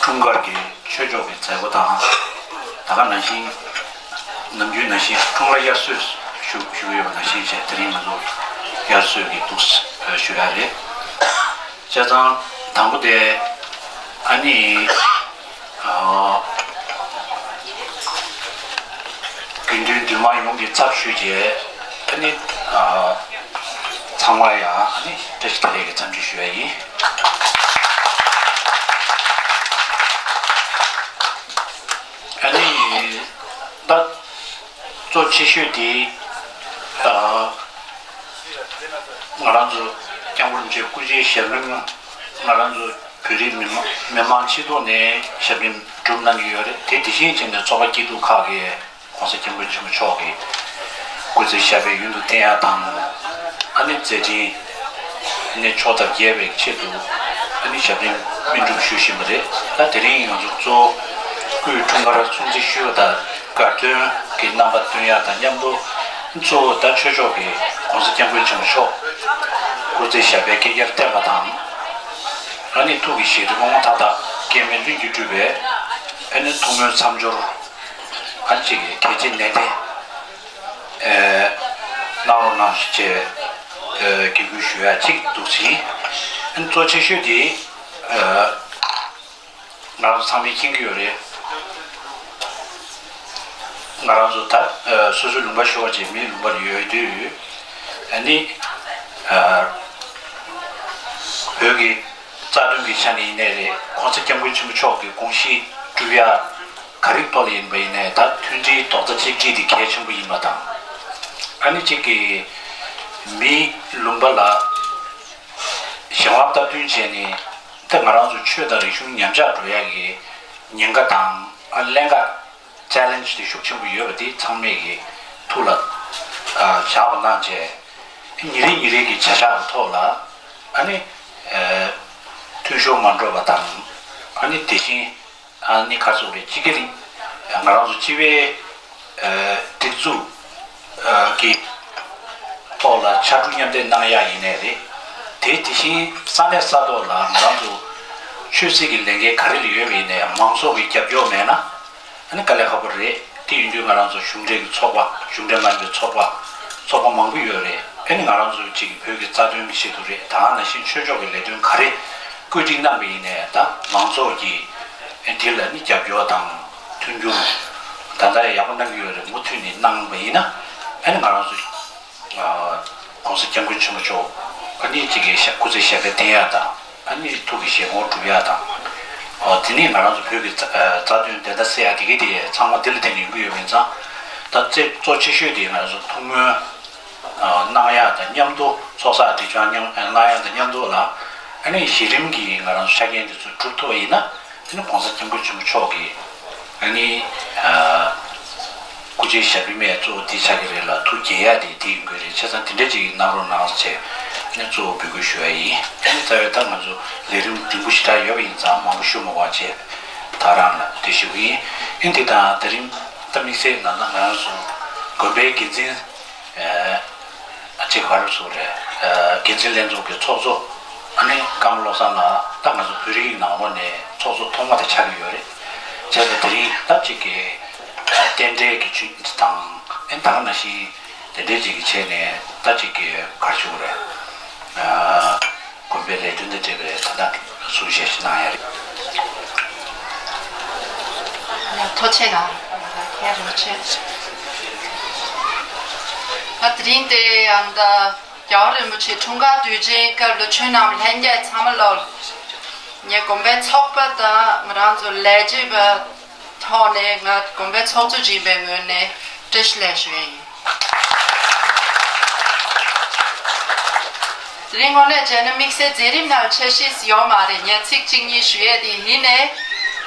འཁྲུངས་སྐར་གྱི་ཆོས་ཕྱོགས་ཀྱི་མཛད་སྒོ་དང་། ད་ག་ནང་བཞིན་ནམ་རྒྱུན་ནང་བཞིན་འཁྲུངས་ལྷ་དབྱར་གསོལ་ཞུ་ཞུ་གི་ཡོད་པ་ནང་བཞིན་བྱས། དེ་རིང་ང་ཚོ་དབྱར་གསོལ་གྱི་འདུག་ཞུ་ཡ་རེད། བྱས་ཙང་དང་པོ་དེ་ཨ་ནི། ཨ། དགེ་འདུན་འདུས་མང་ཡོངས་ཀྱི་ཚབ་ཞུས་བྱས། ཨ་ནི། ཨ། ཚང་མ་ཡང་ཨ་ནི་བཀྲ་ཤིས་བདེ་ལེགས་ཀྱི་འཚམས་འདྲི་ཞུ་ཡ་ཡིན། ཨ་ནི། ད་གཙོ་ཆེ་ཤོས་དེ། ཨ། ང་རང་ཚོ་སྐྱབས་མགོན་རིན་པོ་ཆེའི་སྐུ་ཕྱྭའི་ཞབས་རིམ། ང་རང་ཚོ་བོད་རིགས་མི་མང་མི་མང་སྤྱི་ཐོག་ནས་ཞབས་རིམ་སྒྲུབ་གནང་གི་ཡོད་རེད། དེ་དེ་བཞིན་བྱས་ནས་ཚོགས་པ་སྐྱིད་སྡུག་ཁག་གིས་༸གོང་ས་༸སྐྱབས་མགོན་ཆེན་པོ་མཆོག་གི་སྐུ་ཚེ་ཞབས་པད་ཡུན་དུ་བརྟན་ཡག་དང་། ཨ་ནི་མཛད་འཕྲིན་ནི་ཕྱོགས་མཐར་རྒྱས་པའི་ཆེད་དུ། ཨ་ནི་ཞབས་རིམ་སྨིན་སྒྲུབ་ཞུ་བཞིན་པ་རེད། ད་དེ་རིང་ང་ཚོ་གཙོ་བོ་སྐུའི་འཁྲུངས་སྐར་སྲུང་བརྩི་ཞུ་བ་དང་། དགའ་སྟོན་གྱི་རྣམ་པ་སྟོན་ཡ་དང་མཉམ་དུ། གཙོ་བོ་ད་ཆོས་ཕྱོགས་ཀྱི་༸གོང་ས་༸སྐྱབས་མགོན་ཆེན་པོ་མཆོག་སྐུ་ཚེ་ཞབས་པད་བསྐལ་བརྒྱར་བརྟན་པ་དང་། ཨ་ནི་ཐུགས་ཀྱི་བཞེད་དོན་དབང་མཐའ་དག་སྐལ་མེད་ལྷུན་གྱིས་གྲུབ་པའི། ཨ་ནི་ཐུགས་སྨོན་མཚམས་སྦྱོར་ཨ་ནི་ཅིག་གལ་ཆེ་ནན་ཏན་གནང་རོགས་གནང་ཞེས་དགེ་སྐུལ་ཞུ་ཡ་གཅིག་འདུག་ཟིན། ཨ་ནི་གཙོ་ཆེ་ཤོས་དེ། ང་རང་ཚོ་ཚང་མས་མཁྱེན་གྱི་ཡོད་རེད། ང་རང་ཚོ་ད་ཨ་སོ་སོའི་ལུང་པ་ཤོར་བ་བྱས་མིའི་ལུང་པར་ཡོད་དུས། ཨ་ནི་ཨ་བོད་ཀྱི་རྩ་དོན་གྱི་ཆ་ནས་ཡིན་ནའི་རེད། ༸གོང་ས་༸སྐྱབས་མགོན་ཆེན་པོ་མཆོག་གི་དགོངས་གཞི་སྒྲུབ་ཡ་ག་རེ་ཐོག་ལ་ཡིན་པ་ཡིན་ནའི། ད་མཐུན་སྒྲིལ་རྡོག་རྩ་གཅིག་སྒྲིལ་དེ་གལ་ཆེན་པོ་ཡིན་པ་དང་། ཨ་ནི་གཅིག་གི་མིའི་ལུང་པ་ལ་གཞན་དབང་སྟབས་བསྟུན་བྱས་ནས། ད་ང་རང་ཚོ་ཆོས་དང་རིག་གཞུང་ཉམས་ཆག་འགྲོ་ཡ་གི་ཉེན་ཁ་དང་། ཨ་ཀླན་ཀ་ཆེ་ལེན་ཇི་དེ་ཤུགས་ཆེན་པོ་ཡོད་པ་དེ་ཚང་མས་ཀྱི་ཐུགས་ལ་ཨ་བཞག་པ་གནང་བྱས། ཉིན་རེ་ཉིན་རེ་གི་བྱ་གཞག་གི་ཐོག་ལ་ཨ་ནི་ཨ་འཐུས་ཤོར་མ་འགྲོ་བ་དང་། ཨ་ནི་དེ་བཞིན་ཨ་ནི་ག་རེ་ཟེར་དགོས་རེད། སྤྱི་སྒེར་རང་རང་ཚོ་སྤྱི་པའི་ཨ་སྒྲིག་འཛུགས་ཨ་གི་ཐོག་ལ་ཕྱར་གྲུ་མཉམ་འདེགས་གནང་ཡ་ཡིན་ནའི་རེད། དེ་དེ་བཞིན་ས་གནས་ས་ཐོག་ལ་ང་རང་ཚོ་ཆོས་སྲིད་ཀྱི་ལས་འགན་ག་རེ་ལ་ཡོད་པ་ཡིན་ནའི་མང་ཚོགས་ཀྱི་རྒྱབ་སྐྱོར་མེད་ན། ཨ་ནི་དཀའ་ལས་ཁག་པོ་རེད། དེ་ཡིན་དུས་ང་རང་ཚོ་གཞུང་འབྲེལ་གྱི་ཚོགས་པ། གཞུང་འབྲེལ་མ་ཡིན་པའི་ཚོགས་པ། ཚོགས་པ་མང་པོ་ཡོད་རེད། ཨ་ནི་ང་རང་ཚོ་གཅིག་བོད་ཀྱི་རྩ་དོན་གྱི་ཆེད་དུ་རེད། ད་ག་ནང་བཞིན་ཆོས་ཕྱོགས་ཀྱི་ལས་དོན་ག་རེ་བཀོད་སྒྲིག་གནང་པ་ཡིན་ནའི། ད་མང་ཚོགས་ཀྱིས་ཨ་དེ་ལ་ནི་རྒྱབ་སྐྱོར་དང་མཐུན་འགྱུར་ད་ལྟ་ཡག་པོ་གནང་གི་ཡོད་རེད། མུ་མཐུད་ནས་གནང་པ་ཡིན་ན། ཨ་ནི་ང་རང་ཚོ་ཨ་༸གོང་ས་༸སྐྱབས་མགོན་ཆེན་པོ་མཆོག་ཨ་ནི་གཅིག་གི་ཞབས་སྐུ་ཚེ་ཞབས་པད་བརྟན་ཡག་དང་། ཨ་ནི་ཐུགས་ཀྱི་བཞེད་དགོངས་འགྲུབ་ཡག་དང་། ཨོ་དེ་ནས་ང་རང་ཚོ་བོད་ཀྱི་རྩ་ཨ་རྩ་དོན་བདེན་མཐའ་གསལ་ཡག་དེ་གའི་དེ་ཚང་མ་དེ་ལ་བརྟེན་ནས་ཡོང་གི་ཡོད་པ་ཡིན་ཙང་། ད་རྩེ་གཙོ་ཆེ་ཤོས་དེ་ང་རང་ཚོ་ཐུགས་སྨོན་ཨ་གནང་ཡག་དང་མཉམ་དུ། ཚོགས་བསགས་སྒྲིབ་སྦྱང་མཉམ་གནང་ཡག་དང་མཉམ་དུ་ལ། ཨ་ནི་གཞི་རིམ་གྱི་ང་རང་ཚོ་ཆ་རྐྱེན་དེ་ཚོ་གྲུབ་ཐུབ་པ་ཡིན་ན། ཨ་ནི་༸གོང་ས་༸སྐྱབས་མགོན་ཆེན་པོ་མཆོག་གི་ཨ་ནི་ཨ་སྐུ་ཕྱྭའི་ཞབས་རིམ་ཡང་གཙོ་བོ་དེ་ཆགས་ཀྱི་རེད་ལ། ཐུགས་དགྱེས་ཡག་དེ་དེ་ཡིན་དགོས་རེད། བྱས་ཙང་དེ་འདྲ་ཅིག་གནང་རོགས་གནང་ཟེར་ནས་གཙོ་བོ་འབོད་སྐུལ་ཞུ་ཡ་ཡིན། ཨ་ནི་རྩ་བའི་ད་ང་ཚོ་ལས་རིམ་རིང་པོ་ཞེ་དྲག་ཡོད་པ་ཡིན་ཙང་མང་པོ་ཞུ་མི་དགོས་པ་བྱས། ད་རང་ལ་དེ་ཞུ་གི་ཡིན། ཨ་ནི་དེ་དང་དེ་རིང་ད་དམིགས་བསལ་ནང་ན་ང་རང་ཚོ་དགོན་པའི་འགན་འཛིན་ཨ་ཅིག་ག་རེ་ཟེར་དགོས་རེད། ཨ་འགན་འཛིན་ལྷན་ཚོགས་ཀྱི་ཚོགས་གཙོ་ཨ་ནི་ཀརྨ་བློ་བཟང་ལགས། ད་ང་ཚོ་བོད་རིགས་ནང་ལོགས་ནས་ཚོགས་གཙོ་ཐོག་མ་དེ་ཆགས་ཀྱི་ཡོད་རེད། བྱས་ཙང་དེ་རིང་ད་ཅིག་གི་རྟེན་འབྲེལ་གྱི་ཆུ་དང་། ཨ་ནི་ད་ག་ནང་བཞིན་དེ་འདྲའི་ཅིག་གི་བྱས་ནས་ད་ཅིག་གི་ག་རེ་ཞུ་དགོས་རེད། ཨ་དགོན་པའི་ལས་དོན་དང་འབྲེལ་བའི་ད་ལྟ་གསུང་བཤད་ཞིག་གནང་ཡ་རེད། ཐུགས་རྗེ་ཆེ་གནང་། མཁན་རིན་པོ་ཆེ། ད་དེ་རིང་དེ་ཡང་ད་རྒྱལ་བ་རིན་པོ་ཆེ་འཁྲུངས་སྐར་དུས་ཆེན་སྐབས་ལ་ཆོས་རྣམས་ལྷན་རྒྱས་ཚང་མ་ལོག་ངས་དགོན་པའི་ཚོགས་པ་དང་ང་རང་ཚོ་ལས་བྱེད་པ། ཐོག་ནས་ང་དགོན་པའི་ཚོགས་གཙོ་ཡིན་པའི་ངོས་ནས་བཀྲ་ཤིས་བདེ་ལེགས་ཞུ་ཡས་ཡིན། དེ་རིང་དངོས་གནས་བྱས་ན་དམིགས་བསལ་མཛད་རིམ་ནང་འཆར་གཞི་ཡོད་མ་རེད། ངས་ཚིག་གཅིག་གཉིས་ཞུ་ཡས་དེ་ཡིན་ནས།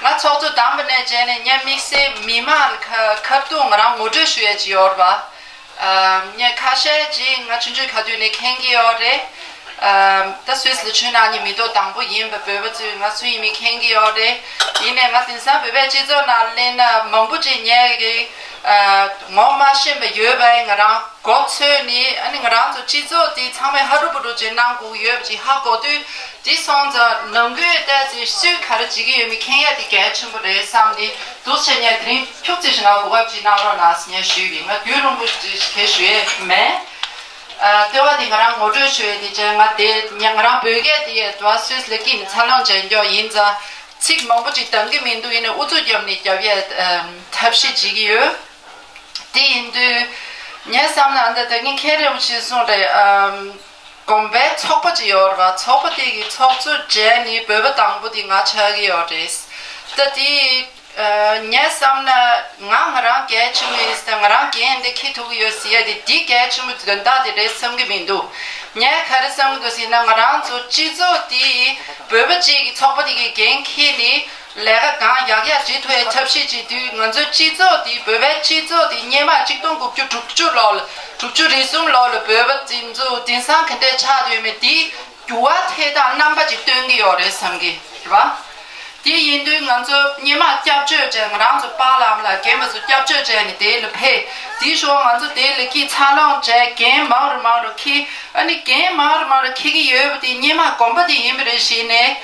ང་ཚོགས་གཙོ་བདམས་པ་ནས་བྱས་ནས་ངས་དམིགས་བསལ་མི་མང་ལ་ཁ་ཁ་ཐུག་ང་རང་ངོ་སྤྲོད་ཞུ་ཡས་ཅིག་ཡོད་རེད་པ། ཨ། ངས་ཁ་ཤས་ཅིག་ང་ཆུང་ཆུང་ག་དུས་ནས་མཁྱེན་གྱི་ཡོད་རེད། ཨ། ད་སུད་སི་ལ་ཆུང་ནང་ནས་མི་ཐོག་དང་པོ་ཡིན་པ། བོད་པ་ཚོས་ང་སུ་ཡིན་མིན་མཁྱེན་གྱི་ཡོད་རེད། ཡིན་ནའི་ང་དེང་སང་བོད་པའི་སྤྱི་ཚོགས་ནང་སླེབས་ན་མང་པོ་ཅིག་ངས་ཀྱི། ཨ། ངོ་མ་ཤེས་པ་ཡོད་པ་ཡིན། ང་རང་མགོ་ཚོས་ནས། ཨ་ནི་ང་རང་ཚོ་སྤྱི་ཚོགས་དེ་ཚང་མས་ཧ་རུ་བུ་རུ་ཅིག་གནང་དགོས་ཀྱི་ཡོད་པ་ཅིག་ཧ་གོ་དུས། དེ་སོང་ཙང་ནང་ཁུལ་ལྟས་ཚེ་སུས་ག་རེ་བྱེད་ཀྱི་ཡོད་མེད་མཁྱེན་ཡས་དེ་གལ་ཆེན་པོ་རེད་བསམ་སྟེ། འདུག་བྱས་ངས་དེ་རིང་ཁྱུག་ཙམ་ཞིག་ང་གོ་སྐབས་ཅིག་གནང་རོགས་གནང་ཟེར་ངས་ཞུས་ཡིན། ང་རྒྱུན་རིང་པོ་ཅིག་གས་ཞུ་ཡས་མེད། ཨ། ལྟེ་བ་དེ་ང་རང་ངོ་སྤྲོད་ཞུ་ཡས་དེ་བྱས། ང་དེ་ང་རང་བོད་སྐད་དེ་ཡས་དུ་བ་སུད་སི་ལ་སྐྱིད་ནས་འཚར་ལོངས་བྱས་མགྱོགས་ཡིན་ཙང་། ཚིག་མང་པོ་ཅིག་འདང་གི་མི་འདུག་ཡིན་ནའི་ཨུ་ཚུགས་བརྒྱབ་ནས་རྒྱབ་ཡས། ཨམ། ཐབས་ཤེས་བྱེད་ཀྱི་ཡོད། དེ་ཡིན་དུས་ངས་བསམ་ན། ཨ། ད་ད་ངས་མཁན་རིན་པོ་ཆེས་གསུངས་རེད། ཨམ། དགོན་པའི་ཚོགས་པ་ཅིག་ཡོད་རེད་པ། ཚོགས་པ་དེ་གི་ཚོགས་གཙོ་བྱས་ནས་བོད་པ་དང་པོ་དེ་ང་ཆགས་ཀྱི་ཡོད་རེད། ད་དེ། ཨ། ངས་བསམ་ན་ང་ང་རང་གལ་ཆེན་པོ་ཡིན་ཟེར། ང་རང་འགན་འདི་འཁྱེར་ཐུབ་ཀྱི་ཡོད་ཟེར་ཡས་དེ། འདི་གལ་ཆེན་པོ་དོན་དག་དེ་རེད་བསམ་གྱི་མི་འདུག་ངས་ག་རེ་བསམ་གྱི་འདུག་ཟེར་ན། ང་རང་ཚོ་སྤྱི་ཚོགས་དེ་བོད་པ་གཅིག་གི་ཚོགས་པ་དེ་གི་འགན་འཁྱེར་ནས། ལས་ཀ་གང་ཡག་ཡག་བྱེད་ཐུབ་ཡས་ཐབས་ཤེས་བྱེད་དུས། ང་ཚོའི་སྤྱི་ཚོགས་འདི། བོད་པའི་སྤྱི་ཚོགས་འདི་སྔོན་མ་གཅིག་སྟོང་དགུ་བརྒྱ་དྲུག་ཅུ་ལོ་ལ། དྲུག་ཅུ་རེ་གསུམ་ལོ་ལ་བོད་པ་འདི་ཚོ་དེང་སང་ག་འདྲས་ཆགས་ཡོད་མེད་འདི་འགྱུར་བ་ཐེབས་སྟངས་རྣམ་པ་ཅིག་སྟོན་གྱི་ཡོད་རེད་བསམ་གྱི་རེད་པ། དེ་ཡིན་དུས་ང་ཚོ་སྔོན་མ་སྐྱབས་བཅོལ་བྱས། ང་རང་ཚོ་པཱ་ལགས་ལ་རྒན་པ་ཚོ་སྐྱབས་བཅོལ་བྱས་ནས་དེ་ལ་ཕེབས། དེའི་ཞོར་ང་ཚོ་དེ་ལ་སྐྱིད་འཚར་ལོངས་བྱས། འགན་མང་རུ་མང་རུ་འཁྱེར། ཨ་ནི་འགན་མང་རུ་མང་རུ་འཁྱེར་གྱི་ཡོད་པ་དེ་སྔོན་མ་དགོན་པ་དེ་ཡིན་པ་རེད་བྱས་ནས།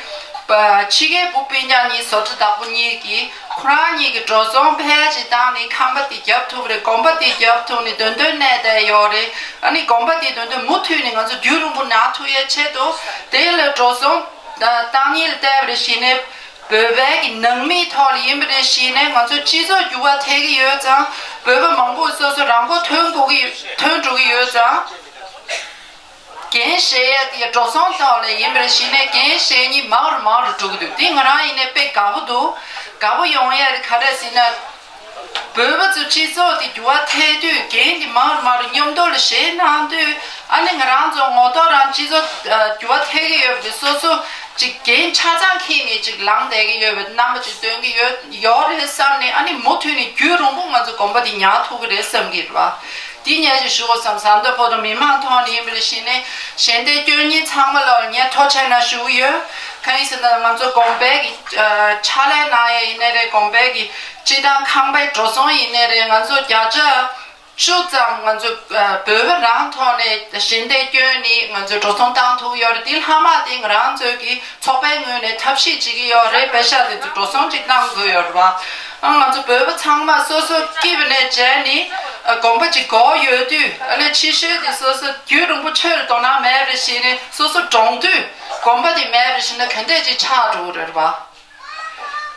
ཕྱི་རྒྱལ་བོད་སྤུན་ཀྱག་གཉིས། བཟོ་གྲྭ་བདག་པོ་གཉིས་ཀྱིས་ཁོ་རང་གཉིས་ཀྱི་འགྲོ་སོང་ཕལ་ཆེར་བཏང་ནས་ཁང་པ་དེ་རྒྱབ་ཐུབ་རེད། དགོན་པ་དེ་རྒྱབ་ཐུབ་ནས་དོན་དོན་གནས་བསྡད་ཡོད་རེད། ཨ་ནི་དགོན་པ་དེ་དོན་དོན་མུ་མཐུད་ནས་ང་ཚོ་རྒྱུན་རིང་པོ་གནས་ཐུབ་ཡས་ཆེད་དུ། དེ་ལ་འགྲོ་སོང་བཏང་མཁན་ལ་བལྟས་པ་རེད་བྱས་ནས། བོད་པའི་གི་ནང་མིའི་ཐོག་ལ་ཡིན་པ་རེད་བྱས་ནས། ང་ཚོའི་སྤྱི་ཚོགས་འགྱུར་བ་ཐེབས་ཀྱི་ཡོད་ཙང་། བོད་པ་མང་པོ་སོ་སོ་རང་མགོ་ཐོན་དགོས་ཀྱི། ཐོན་འགྲོ་གི་ཡོད་ཙང་། འགན་བཞེས་ཡས་དེ་འགྲོ་སོང་ཐོག་ལ་ཡིན་པ་རེད་བྱས་ནས། འགན་བཞེས་མཁན་མང་རུ་མང་རུ་འགྲོ་གི་འདུག་དེ་ང་རང་ཡིན་ནའི་དཔེ་དགའ་པོ་འདུག་དགའ་པོ་ཡོང་ཡས་ག་རེ་ཟེར་ན། བོད་པ་ཚོ་སྤྱི་ཚོགས་དེ་འགྱུར་བ་ཐེབས་དུས། འགན་དེ་མང་རུ་མང་རུ་མཉམ་དུ་ལ་བཞེས་གནང་དུས། ཨ་ནི་ང་རང་ཚོ་ངོ་ཐོག་རང་སྤྱི་ཚོགས་འགྱུར་བ་ཐེབས་ཀྱི་ཡོད་པ་དེ་སོ་སོ་ཅིག་འགན་ཆ་ཚང་འཁྱེར་ནས་ཅིག་ལངས་བསྡད་ཀྱི་ཡོད་པའི་རྣམ་པ་ཅིག་སྟོན་གྱི་ཡོད། ཡོད་རེད་བསམ་ནས། ཨ་ནི་མུ་མཐུད་ནས་རྒྱུན་རིང་པོ་ང་ཚོ་དགོན་པ་དེ་ཉར་ཐུབ་ཀྱི་རེད་བསམ་གྱི་རེད་པ། དེ་ངས་ཅིག་ཞུ་དགོས་བསམ། ཟངས་མདོག་བོད་དོན་མི་མང་ཐོག་ནས་ཡིན་པ་རེད་བྱས་ནས། ཞལ་འདེབས་སྐྱོན་མཁན་ཚང་མ་ལ་ངས་ཐུགས་རྗེ་གནང་ཞུ་གི་ཡོད། གང་ཡིན་ཟེར་ན། ང་ཚོ་དགོན་པའི་གི། ཨ། ཕྱག་ལས་གནང་ཡས་ཡིན་ནའི་རེད། དགོན་པའི་གི་སྤྱི་བཏང་ཁང་པའི་འགྲོ་སོང་ཡིན་ནའི་རེད། ང་ཚོ་བརྒྱ་ཆ་བཅུ་ཙམ་ང་ཚོ། ཨ། བོད་པ་རང་ཐོག་ནས་ཞལ་འདེབས་སྐྱོན་ནས་ང་ཚོས་འགྲོ་སོང་བཏང་ཐུབ་ཡོད་རེད། དེ་ལྷག་མ་དེ་ང་རང་ཚོའི་གི་ཚོགས་པའི་ངོས་ནས་ཐབས་ཤེས་བྱེད་ཀྱི་ཡོད་རེད། པེ་ཤག་དེ་ཚོ་འགྲོ་སོང་ཅིག་གནང་དགོས་ཡོད་རེད་པ། ཨ། ང་ཚོ་བོད་པ་ཚང་མ་སོ་སོ་སྐྱིད་པ་ནས་བྱས་ནས། ཨ། དགོན་པ་ཅིག་དགོས་ཡོད་དུས། ཨ་ལས་ཕྱི་བཤོལ་དེ་སོ་སོ་རྒྱུན་རིང་པོ་ཆོས་ལ་དོ་སྣང་མེད་པ་རེད་བྱས་ནས། སོ་སོ་གྲོངས་དུས་དགོན་པ་དེ་མེད་པ་རེད་བྱས་ན་ག་འདྲས་ཅིག་ཆགས་འགྲོ་གི་རེད་པ།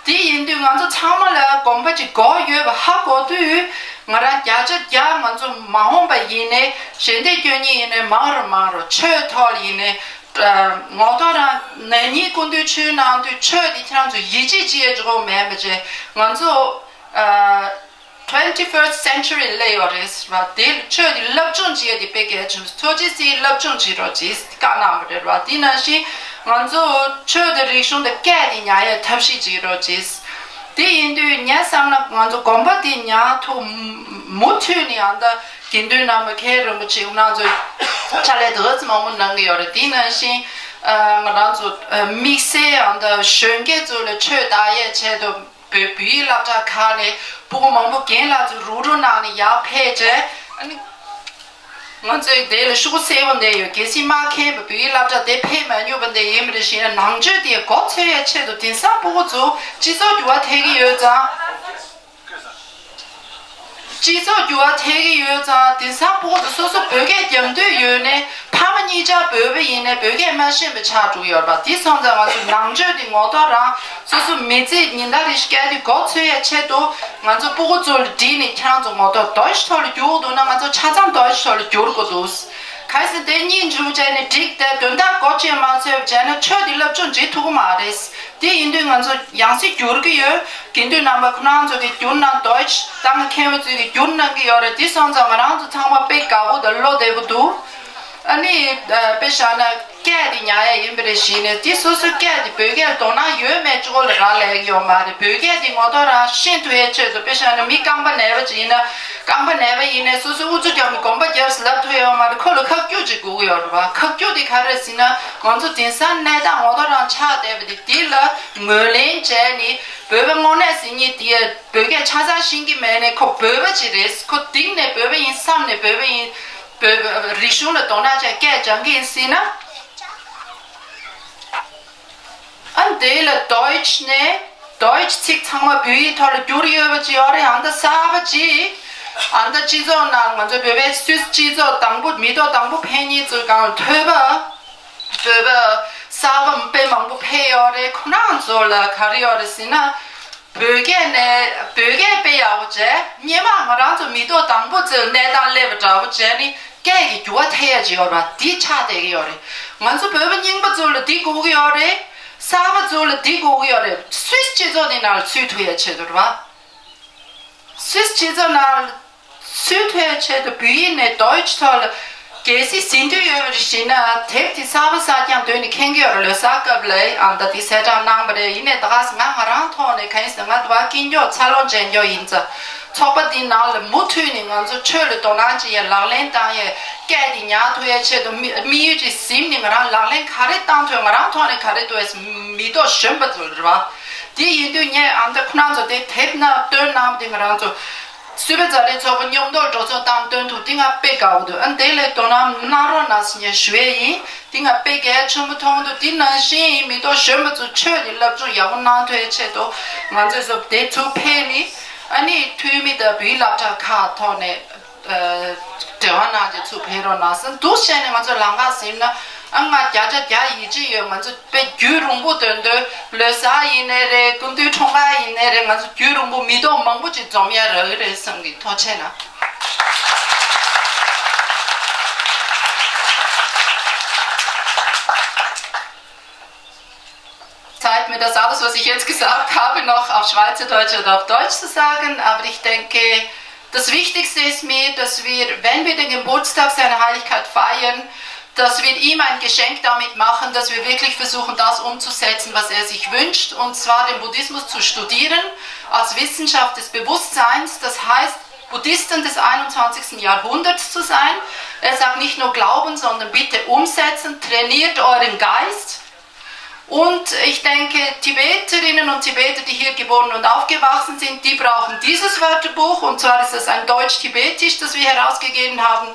དེ་ཡིན་དུས་ང་ཚོ་ཚང་མ་ལ་དགོན་པ་ཅིག་དགོས་ཡོད་པ་ཧ་གོ་དུས། ང་རང་བརྒྱ་ཆ་བརྒྱ་ང་ཚོ་མ་འོངས་པ་ཡིན་ནའི། ཞལ་འདེབས་སྐྱོན་མཁན་ཡིན་ནའི་མང་རུ་མང་རུ། ཆོས་ཐོག་ལ་ཡིན་ནའི། ཨ། ངོ་ཐོག་རང་ན་ནིང་སྐུ་མདུན་ཆོས་གནང་དུས། ཆོས་དེ་ཁྱེད་རང་ཚོ་ཡིད་ཆེས་བྱེད་ཡས་ཅིག་ཡོད་མེད་མ་བྱས། ང་ཚོ། ཨ། twenty-first century ལ་སླེབས་ཡོད་རེད་ཟེར་བ། དེ་ལ་ཆོས་དེ་སློབ་སྦྱོང་བྱེད་ཡས་དེ་དཔེ་གལ་ཆེན་པོ། ཐུགས་རྗེ་གཟིགས། སློབ་སྦྱོང་བྱེད་རོགས་གྱིས་བཀའ་གནང་བ་རེད་བ། དེ་ནང་བཞིན་ང་ཚོ་ཆོས་དང་རིག་གཞུང་དང་སྐད་དེ་ཉར་ཡས་ཐབས་ཤེས་བྱེད་རོགས་གྱིས། དེ་ཡིན་དུས་ངས་བསམ་ན། ང་ཚོ་དགོན་པ་དེ་ཉར་ཐུབ། མུ་མཐུད་ནས་ཡང་ད་དགེ་འདུན་རྣམ་པ། མཁན་རིན་པོ་ཆེ་ཁོང་རྣམ་ཚོས་ཕྱག་ལས་དེ་ཙམ་མང་པོ་གནང་གི་ཡོད་རེད། དེ་ནང་བཞིན། ཨ། ང་རང་ཚོ། ཨ། དམིགས་བསལ་ཡང་ད་གཞོན་སྐྱེས་ཚོ་ལ་ཆོས་དར་ཡས་ཆེད་དུ། བོད། བོད་ཡིག་སློབ་གྲྭ་ཁག་ནས་སྤུ་གུ་མང་པོ་རྒན་ལགས་ཚོས་རུག་རུག་གནང་ནས་ཡར་ཕེབས་བྱས། ཨ་ནི་ང་ཚོས་དེ་ལ་ཤུགས་གསལ་པོ་འདེད་ཡོད། གལ་སྲིད་མ་མཁྱེན་པ། བོད་ཡིག་སློབ་གྲྭ་དེ་ཕེབས་མ་མྱོང་བ་འདི་ཡིན་པ་རེད་བཞིན། ནང་ཆོས་དེ་མགོ་ཚོས་ཡས་ཆེད་དུ། དེང་སང་སྤུ་གུ་ཚོ་སྤྱི་ཚོགས་འགྱུར་བ་ཐེབས་ཀྱི་ཡོད་ཙང་། སྤྱི་ཚོགས་འགྱུར་བ་ཐེབས་ཀྱི་ཡོད་ཙང་། དེང་སང་སྤུ་གུ་ཚོ་སོ་སོ་བོད་སྐད་རྒྱག་འདོད་ཡོད་ནའི། ཕ་མ་གཉིས་ཆ་བོད་པ་ཡིན་ནའི་བོད་སྐད་མ་ཤེས་པ་ཆགས་འགྲོ་གི་ཡོད་པ། དེ་སོང་ཙང་ང་ཚོ་ནང་ཆོས་དེ་ངོ་ཐོག་རང་སོ་སོ་མི་ཚེ་ཉིན་ལྟར་རེ་བཞིན་སྐྱེལ་དུས་མགོ་ཚོས་ཡས་ཆེད་དུ། ང་ཚོ་སྤུ་གུ་ཚོ་ལ་བསྒྲིགས་ནས་ཁྱེད་རང་ཚོ་ངོ་ཐོག་རྡོ་ཞིག་ཐོག་ལ་བསྒྱུར་འདུག་ན། ང་ཚོ་ཆ་ཚང་རྡོ་ཞིག་ཐོག་ལ་བསྒྱུར་དགོས་འདུག་གལ་སྲིད་དེ་གཉིས་འཇུག་བྱས་ནས་འགྲིག་སྟེ་དོན་དག་སྒོ་ཕྱེ་མ་ཚུད་བྱས་ན་ཆོས་དེ་བསླབ་སྦྱོང་བྱེད་ཐུབ་ཀྱི་མ་རེད། དེ་ཡིན་དུས་ང་ཚོ་ཡང་སེ་བསྒྱུར་གྱི་ཡོད། དགེ་འདུན་རྣམ་པ་ཁོ་རང་ཚོ་གིས་བསྒྱུར་ན་Deutsch་ཏང་གི་མཁན་པོ་ཚོས་ཀྱིས་བསྒྱུར་གནང་གི་ཡོད་རེད། དེ་སོང་ཙང་ང་རང་ཚོ་ཚང་མ་དཔེ་དགའ་པོ་དང་བློ་བདེ་པོ་འདུག་ཨ་ནི་ཨ་དཔེ་བཞག་ན་སྐད་དེ་ཉར་ཡ་ཡིན་པ་རེད། གཞི་ནས་དེ་སོ་སོའི་སྐད་དེ་བོད་སྐད་དོ་སྣང་ཡོད་མེད་གཅིག་པོ་ལ་རག་ལས་ཀྱི་ཡོད་མ་རེད། བོད་སྐད་དེ་ངོ་ཐོག་རང་ཤེས་ཐུབ་ཡའི་ཆེད་དུ་དཔེ་བཞག་ན་མི་རྐང་པ་ན་བ་ཅིག་ཡིན་ན་རྐང་པ་ན་བ་ཡིན་ནའི་སོ་སོའི་ཨུ་ཚུགས་རྒྱབ་ནས་གོམ་པ་རྒྱབ་ལབ་ཐུབ་ཡོད་མ་རེད། ཁོ་ལ་ཁ་སྐྱུག་ཅིག་དགོས་ཀྱི་ཡོད་རེད་བ། ཁ་སྐྱུག་དེ་ག་རེ་རེད་ཟེར་ན་ང་ཚོ་དེང་སང་གནས་སྟངས་ངོ་ཐོག་རང་ཆགས་བསྡད་པ་དེ་དེ་ལ་ངོས་ལེན་བྱས་ནས་བོད་པ་དངོས་གནས་ཟེར་མཁན་དེ་བོད་སྐད་ཆ་ཚང་ཤེས་ཀྱི་མེད་ནའི་ཁོ་བོད་པ་ཅིག་རེད། ཁོ་གཏིང་ནས་བོད་པ་ཡིན་བསམ་ནས་བོད་པ་ཡིན། བོད་པ་རིག་གཞུང་ལ་དོ་སྣང་བྱས་སྐད་སྦྱང་གི་ཡིན་ཟེར་ན། ཨ་ནི་དེ་ལ་Deutsch་ནས་Deutsch་ཚིག་ཚང་མ་བོད་ཡིག་ཐོག་ལ་བསྒྱུར་ཡོད་པ་ཅིག་ཡོད་རེད། ཨ་ནི་ད་གསར་པ་ཅིག་ཨ་ནི་ད་སྤྱི་ཚོགས་ནང་ང་ཚོ་བོད་པའི་སུད་སི་སྤྱི་ཚོགས་དང་པོ་མི་ཐོག་དང་པོ་ཕེབས་མཁན་ཚོའི་སྒང་ལ་ཐོས་པ། བོད་པ་གསར་པ་དཔེ་མང་པོ་ཕེབས་ཡོད་རེད། ཁོ་རང་ཚོ་ལ་ག་རེ་ཡོད་རེད་ཟེར་ན། བོད་སྐད་ནས་བོད་སྐད་དཔེ་ཡག་པོ་བྱས། སྔོན་མ་ང་རང་ཚོ་མི་ཐོག་དང་པོ་ཚོའི་གནས་སྟངས་སླེབས་པ་འདྲ་པོ་བྱས་ནས་སྐད་ཀྱི་འགྱུར་བ་ཐེབས་ཡ་ཅིག་ཡོད་རེད་བ། འདི་ཆགས་བསྡད་ཀྱི་ཡོད་རེད། ང་ཚོ་བོད་པ་རྙིང་པ་ཚོ་ལ་འདི་དགོས་ཀྱི་ཡོད་རེད། གསར་པ་ཚོ་ལ་འདི་དགོས་ཀྱི་ཡོད་རེད། སུད་སི་སྤྱི་ཚོགས་འདི་ནང་ལ་ཚུད་ཐུབ་ཡ་ཆེད་དུ་རེད་བ། སུད་སི་སྤྱི་ཚོགས་ནང་ཚུད་ཐུབ་ཡ་ཆེད་དུ་བོད་ཡིག་ནས་Deutsch་ཐོག་ལ་གལ་སྲིད་ཟིན་འདོད་ཡོད་པ་རེད་ཟེར་ན་དེབ་དེ་གསར་པ་གསར་རྐྱང་འདོན་ནས་མཁྱེན་གྱི་ཡོད་རེད། ལོ་གསར་སྐབས་ལ་ཨ་ནི་ད་དེ་གསལ་བསྒྲགས་གནང་བ་རེད། ཡིན་ནའི་ད་ག་ང་ང་རང་ཐོག་ནས་གང་ཡིན་ཟེར་ན་ང་དུ་བ་སྐྱིད་འཇོག་འཚར་ལོངས་བྱེད་འཇོག་ཡིན་ཙང་ཚོགས་པ་འདིའི་ནང་ལ་མུ་མཐུད་ནས་ང་ཚོ་ཆོས་ལ་དོ་སྣང་བྱེད་ཡ་ལག་ལེན་བསྟར་ཡ་སྐད་དེ་ཉར་ཐུབ་ཡ་ཆེད་དུ་དམིགས་དམིགས་ཡུལ་ཅིག་ཟིན་ནས་ང་རང་ལག་ལེན་ག་རེ་བསྟར་ཐུབ་ང་རང་ཐོག་ནས་ག་རེ་འདུག་ཡ་མི་ཐོག་གཞོན་པ་ཚོ་རེད་བ། དེ་ཡིན་དུས་ངས་ཨ་ནི་ད་ཁོ་རང་ཚོ་དེ་དེབ་ནང་བཏོན་གནང་བ་དེ་ང་རང་ཚོ་སུད་པ་ཛ་དྲག་ཚོགས་པ་མཉམ་དུ་འགྲོ་སོང་བཏང་བཏོན་ཐུབ་དེ་ང་དཔེ་དགའ་བོ་འདུག་ཨ་ནི་དེ་ལས་དོ་སྣང་གནང་རོགས་གནང་ཟེར་ངས་ཞུ་ཡས་ཡིན། དེ་ང་དཔེ་གལ་ཆེན་པོ་མཐོང་འདུག་དེ་ནང་བཞིན་མི་ཐོག་གཞོན་པ་ཚོ་ཆོས་ཀྱི་བསླབ་སྦྱོང་ཡག་པོ་གནང་ཐུབ་ཡའི་ཆེད་དུ་ང་ཚོས་སོ་དེ་ཚུར་ཕེབས་ནས་ཨ་ནི་འཐུས་མི་དང་བོད་ཡིག་སློབ་གྲྭ་ཁག་ཐོག་ནས་འབྲེལ་བ་གནང་རྗེས་ཚུར་ཕེབས་རོགས་གནང་ཟེར་འདུག་བཤད་ནས་ང་ཚོ་ལམ་ཁ་ཟིན་ན་ཨ་ང་བརྒྱ་ཆ་བརྒྱ་ཡིད་ཆེས་ཡོད། ང་ཚོ་དཔེ་རྒྱུན་རིང་པོ་དོན་དོན་ལོ་གསར་ཡིན་ནའི་རེད། སྐུ་མདུན་འཁྲུངས་སྐར་ཡིན་ནའི་རེད། ང་ཚོ་རྒྱུན་རིང་པོ་མི་ཐོག་མང་པོ་ཅིག་འཛོམས་ཡ་རག་གི་རེད་བསམ་གི་ཐུགས་རྗེ་གནང་། Zeit mir das alles, was ich jetzt gesagt habe, noch auf Schweizerdeutsch oder auf Deutsch zu sagen, aber ich denke, das Wichtigste ist mir, dass wir, wenn wir den Geburtstag seiner Heiligkeit feiern, dass wir ihm ein Geschenk damit machen, dass wir wirklich versuchen, das umzusetzen, was er sich wünscht, und zwar den Buddhismus zu studieren als Wissenschaft des Bewusstseins, das heißt, Buddhisten des einundzwanzigsten Jahrhunderts zu sein. Er sagt, nicht nur glauben, sondern bitte umsetzen, trainiert euren Geist. Und ich denke, Tibeterinnen und Tibeter, die hier geboren und aufgewachsen sind, die brauchen dieses Wörterbuch, und zwar ist es ein deutsch-tibetisch, das wir herausgegeben haben.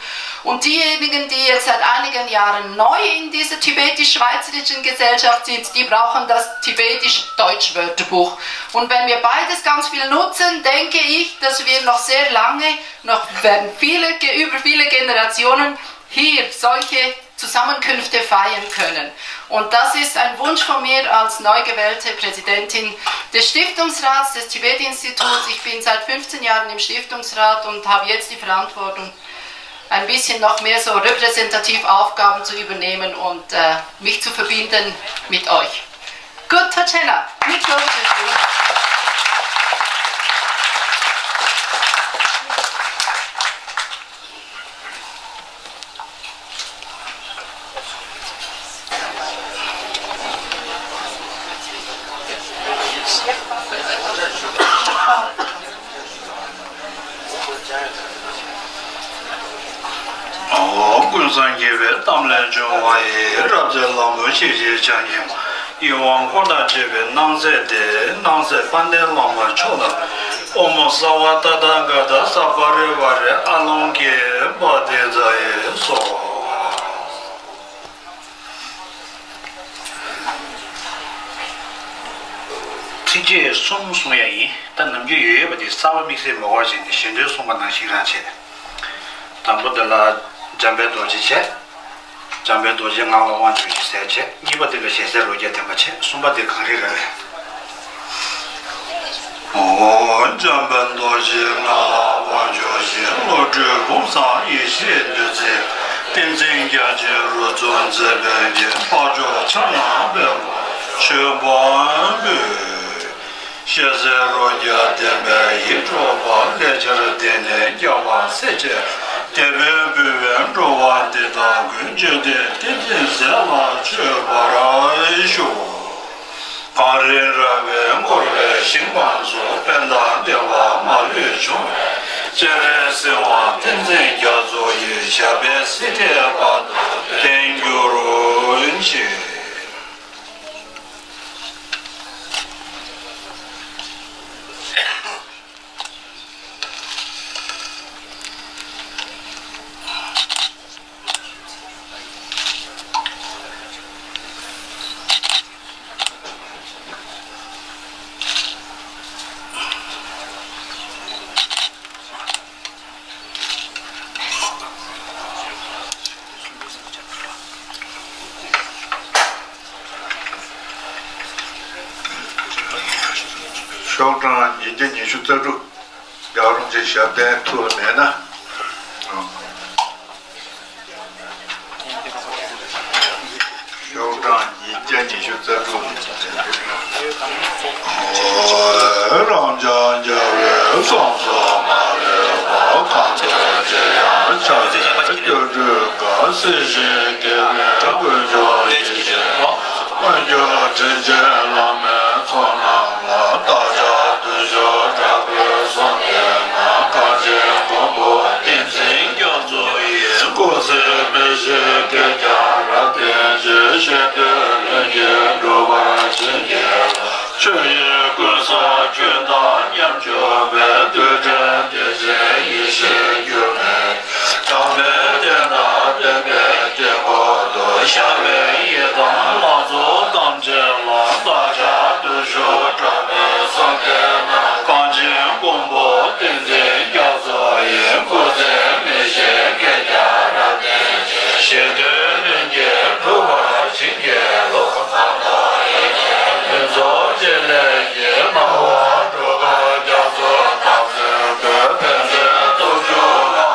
Und diejenigen, die jetzt seit einigen Jahren neu in dieser tibetisch-schweizerischen Gesellschaft sind, die brauchen das tibetisch-deutsch Wörterbuch. Und wenn wir beides ganz viel nutzen, denke ich, dass wir noch sehr lange, noch werden viele, über viele Generationen hier solche Zusammenkünfte feiern können. Und das ist ein Wunsch von mir als neu gewählte Präsidentin des Stiftungsrats des Tibet-Instituts. Ich bin seit fünfzehn Jahren im Stiftungsrat und habe jetzt die Verantwortung, ein bisschen noch mehr so repräsentativ Aufgaben zu übernehmen und äh, mich zu verbinden mit euch. Gut, Tatjana, mit ཀུན་བཟང་རྒྱལ་བའི་གཏམ་ལས་བྱུང་བ་ཡི། རབ་མཛེས་ལྷ་མོ་ཞེས་བྱའི་ཆ་སྙོམས། ཡིད་འོང་འཁོར་དང་བཅས་པའི་སྣང་མཛད་དེ། སྣང་མཛད་དཔལ་ལྡན་བླ་མ་མཆོག་ལ། ཨོཾ་སརྦ་ཏ་ཐཱ་ག་ཏ་སྤ་རི་ཝཱ་རེ་ཨ་ལོ་ཀེ་པ་ཏི་ཙ་ཡེ་སྭཱ་ཧཱ། ཚིགས་བཅད་གསུམ་གསུང་ཡ་ཡིན། ད་ནམ་རྒྱུན་ཡོད་ཡོད་པ་དེ་གསར་པ་དམིགས་བསལ་མི་དགོས་བྱས་ནས་ཞལ་འདོན་གསུངས་པ་ནང་བཞིན་རང་བྱས། དང་པོ་དེ་ལ་འཇམ་དཔལ་རྡོ་རྗེ་བྱས། འཇམ་དཔལ་རྡོ་རྗེའི་ངག་ལ་དབང་བསྒྱུར་ཞིང་ཟེར་བྱས། གཉིས་པ་དེ་ལ་ཞལ་ཟས་རོ་བརྒྱ་ལྡན་པ་བྱས། གསུམ་པ་དེ་གངས་རི་ར་བས། འཇམ་དཔལ་རྡོ་རྗེའི་ངག་ལ་དབང་བསྒྱུར་ཞིང་། བློ་གྲོས་བུམ་བཟང་ཡེ་ཤེས་བདུད་རྩིའི། བསྟན་འཛིན་རྒྱ་ཆེན་རུ་གཙོ་མཛད་པའི་ལྷ་ཆོས་འཆར་སྣང་སྤེལ་མཆོད་པ་འབུལ། ཞལ་ཟས་རོ་བརྒྱ་ལྡན་པའི་ཡིད་འཕྲོག་པ། ལས་བྱར་བདེ་གནས་རྒྱལ་བ་སྲས་བཅས་དད་པས་འབུལ་བའི་འགྲོ་བ་འདི་དག་ཀུན་བརྗོད་བདེ་བསྟན་འཛིན་ཟས་ལ་མཆོད་པར་ཞུ། གངས་རི་ར་བས་བསྐོར་བའི་ཞིང་ཁམས་སུ། དཔལ་དང་བདེ་བ་མ་ལུས་འབྱུང་བའི་སྤྱན་རས་གཟིགས་དབང་བསྟན་འཛིན་རྒྱ་མཚོ་ཡི་ཞབས་པད་སྲིད་མཐའི་བར་དུ་བརྟན་གྱུར་ཅིག། ཤོག་གྲངས་ཉིས་བརྒྱ་ཉི་ཤུ་རྩ་དྲུག་རྒྱལ་བ་རིན་པོ་ཆེའི་ཞབས་བརྟན་ཐུགས་ལ་མེད་ན། ཤོག་གྲངས་ཉིས་བརྒྱ་ཉི་ཤུ་རྩ་དྲུག་རབ་འབྱམས་རྒྱལ་བའི་གསུང་གསུམ་མ་ལུས་པ། གང་འདུལ་ཅི་ཡང་ཕྱག་འཚལ་སྐྱབས་འགྲོའི་བཀའ། སྲིད་ཞིའི་དགེ་བའི་ཀུན་སྦྱོར་ཡེ་ཤེས་པ། མངོན་གྱུར་དྲིན་ཅན་བླ་མའི་ཚོགས་རྣམས་ལ། བདག་ཅག་བདུད་ཤོག་དྲག་པོའི་གསུང་སྟོན་ན། གངས་ཅན་མགོན་པོ་བསྟན་འཛིན་རྒྱ་མཚོ་ཡི། སྐུ་ཚེ་མི་ཤིགས་བསྐལ་བརྒྱར་བརྟན་ཅིང་། ཞེ་འདོད་ལྷུན་གྱིས་གྲུབ་པར་བྱིན་གྱིས་རློབས། ཆོས་དབྱིངས་ཀུན་བཟང་ཁྱོད་དང་མཉམ་བཞུགས་པའི། རྡུལ་ཕྲན་བདེ་ཆེན་ཡེ་ཤེས་འགྱུར་མེད། དམ་པའི་བསྟན་དང་བསྟན་པའི་དཀྱིལ་འཁོར་དུ། ཤར་བའི་ཡི་དམ་ལྷ་ཚོགས་ཐམས་ཅད་ལ། བདག་ཅག་བདུད་ཤོག་དྲག་པོའི་གསུང་སྟོན་ན། གངས་ཅན་མགོན་པོ་བསྟན་འཛིན་རྒྱ་མཚོ་ཡི། སྐུ་ཚེ་མི་ཤིགས་བསྐལ་བརྒྱར་བརྟན། ཞེ་འདོད་ལྷུན་གྱིས་གྲུབ་པར་བྱིན་གྱིས་རློབས། ཕུན་ཚོགས་རྒྱལ་ལས་ཀྱི་སྣང་བ་སྒྲོལ་དཀར་རྒྱ་མཚོ་རྟགས་མཚན་བཀོད། ཕན་ཚུན་སྟོབས་བཅུ་ལ་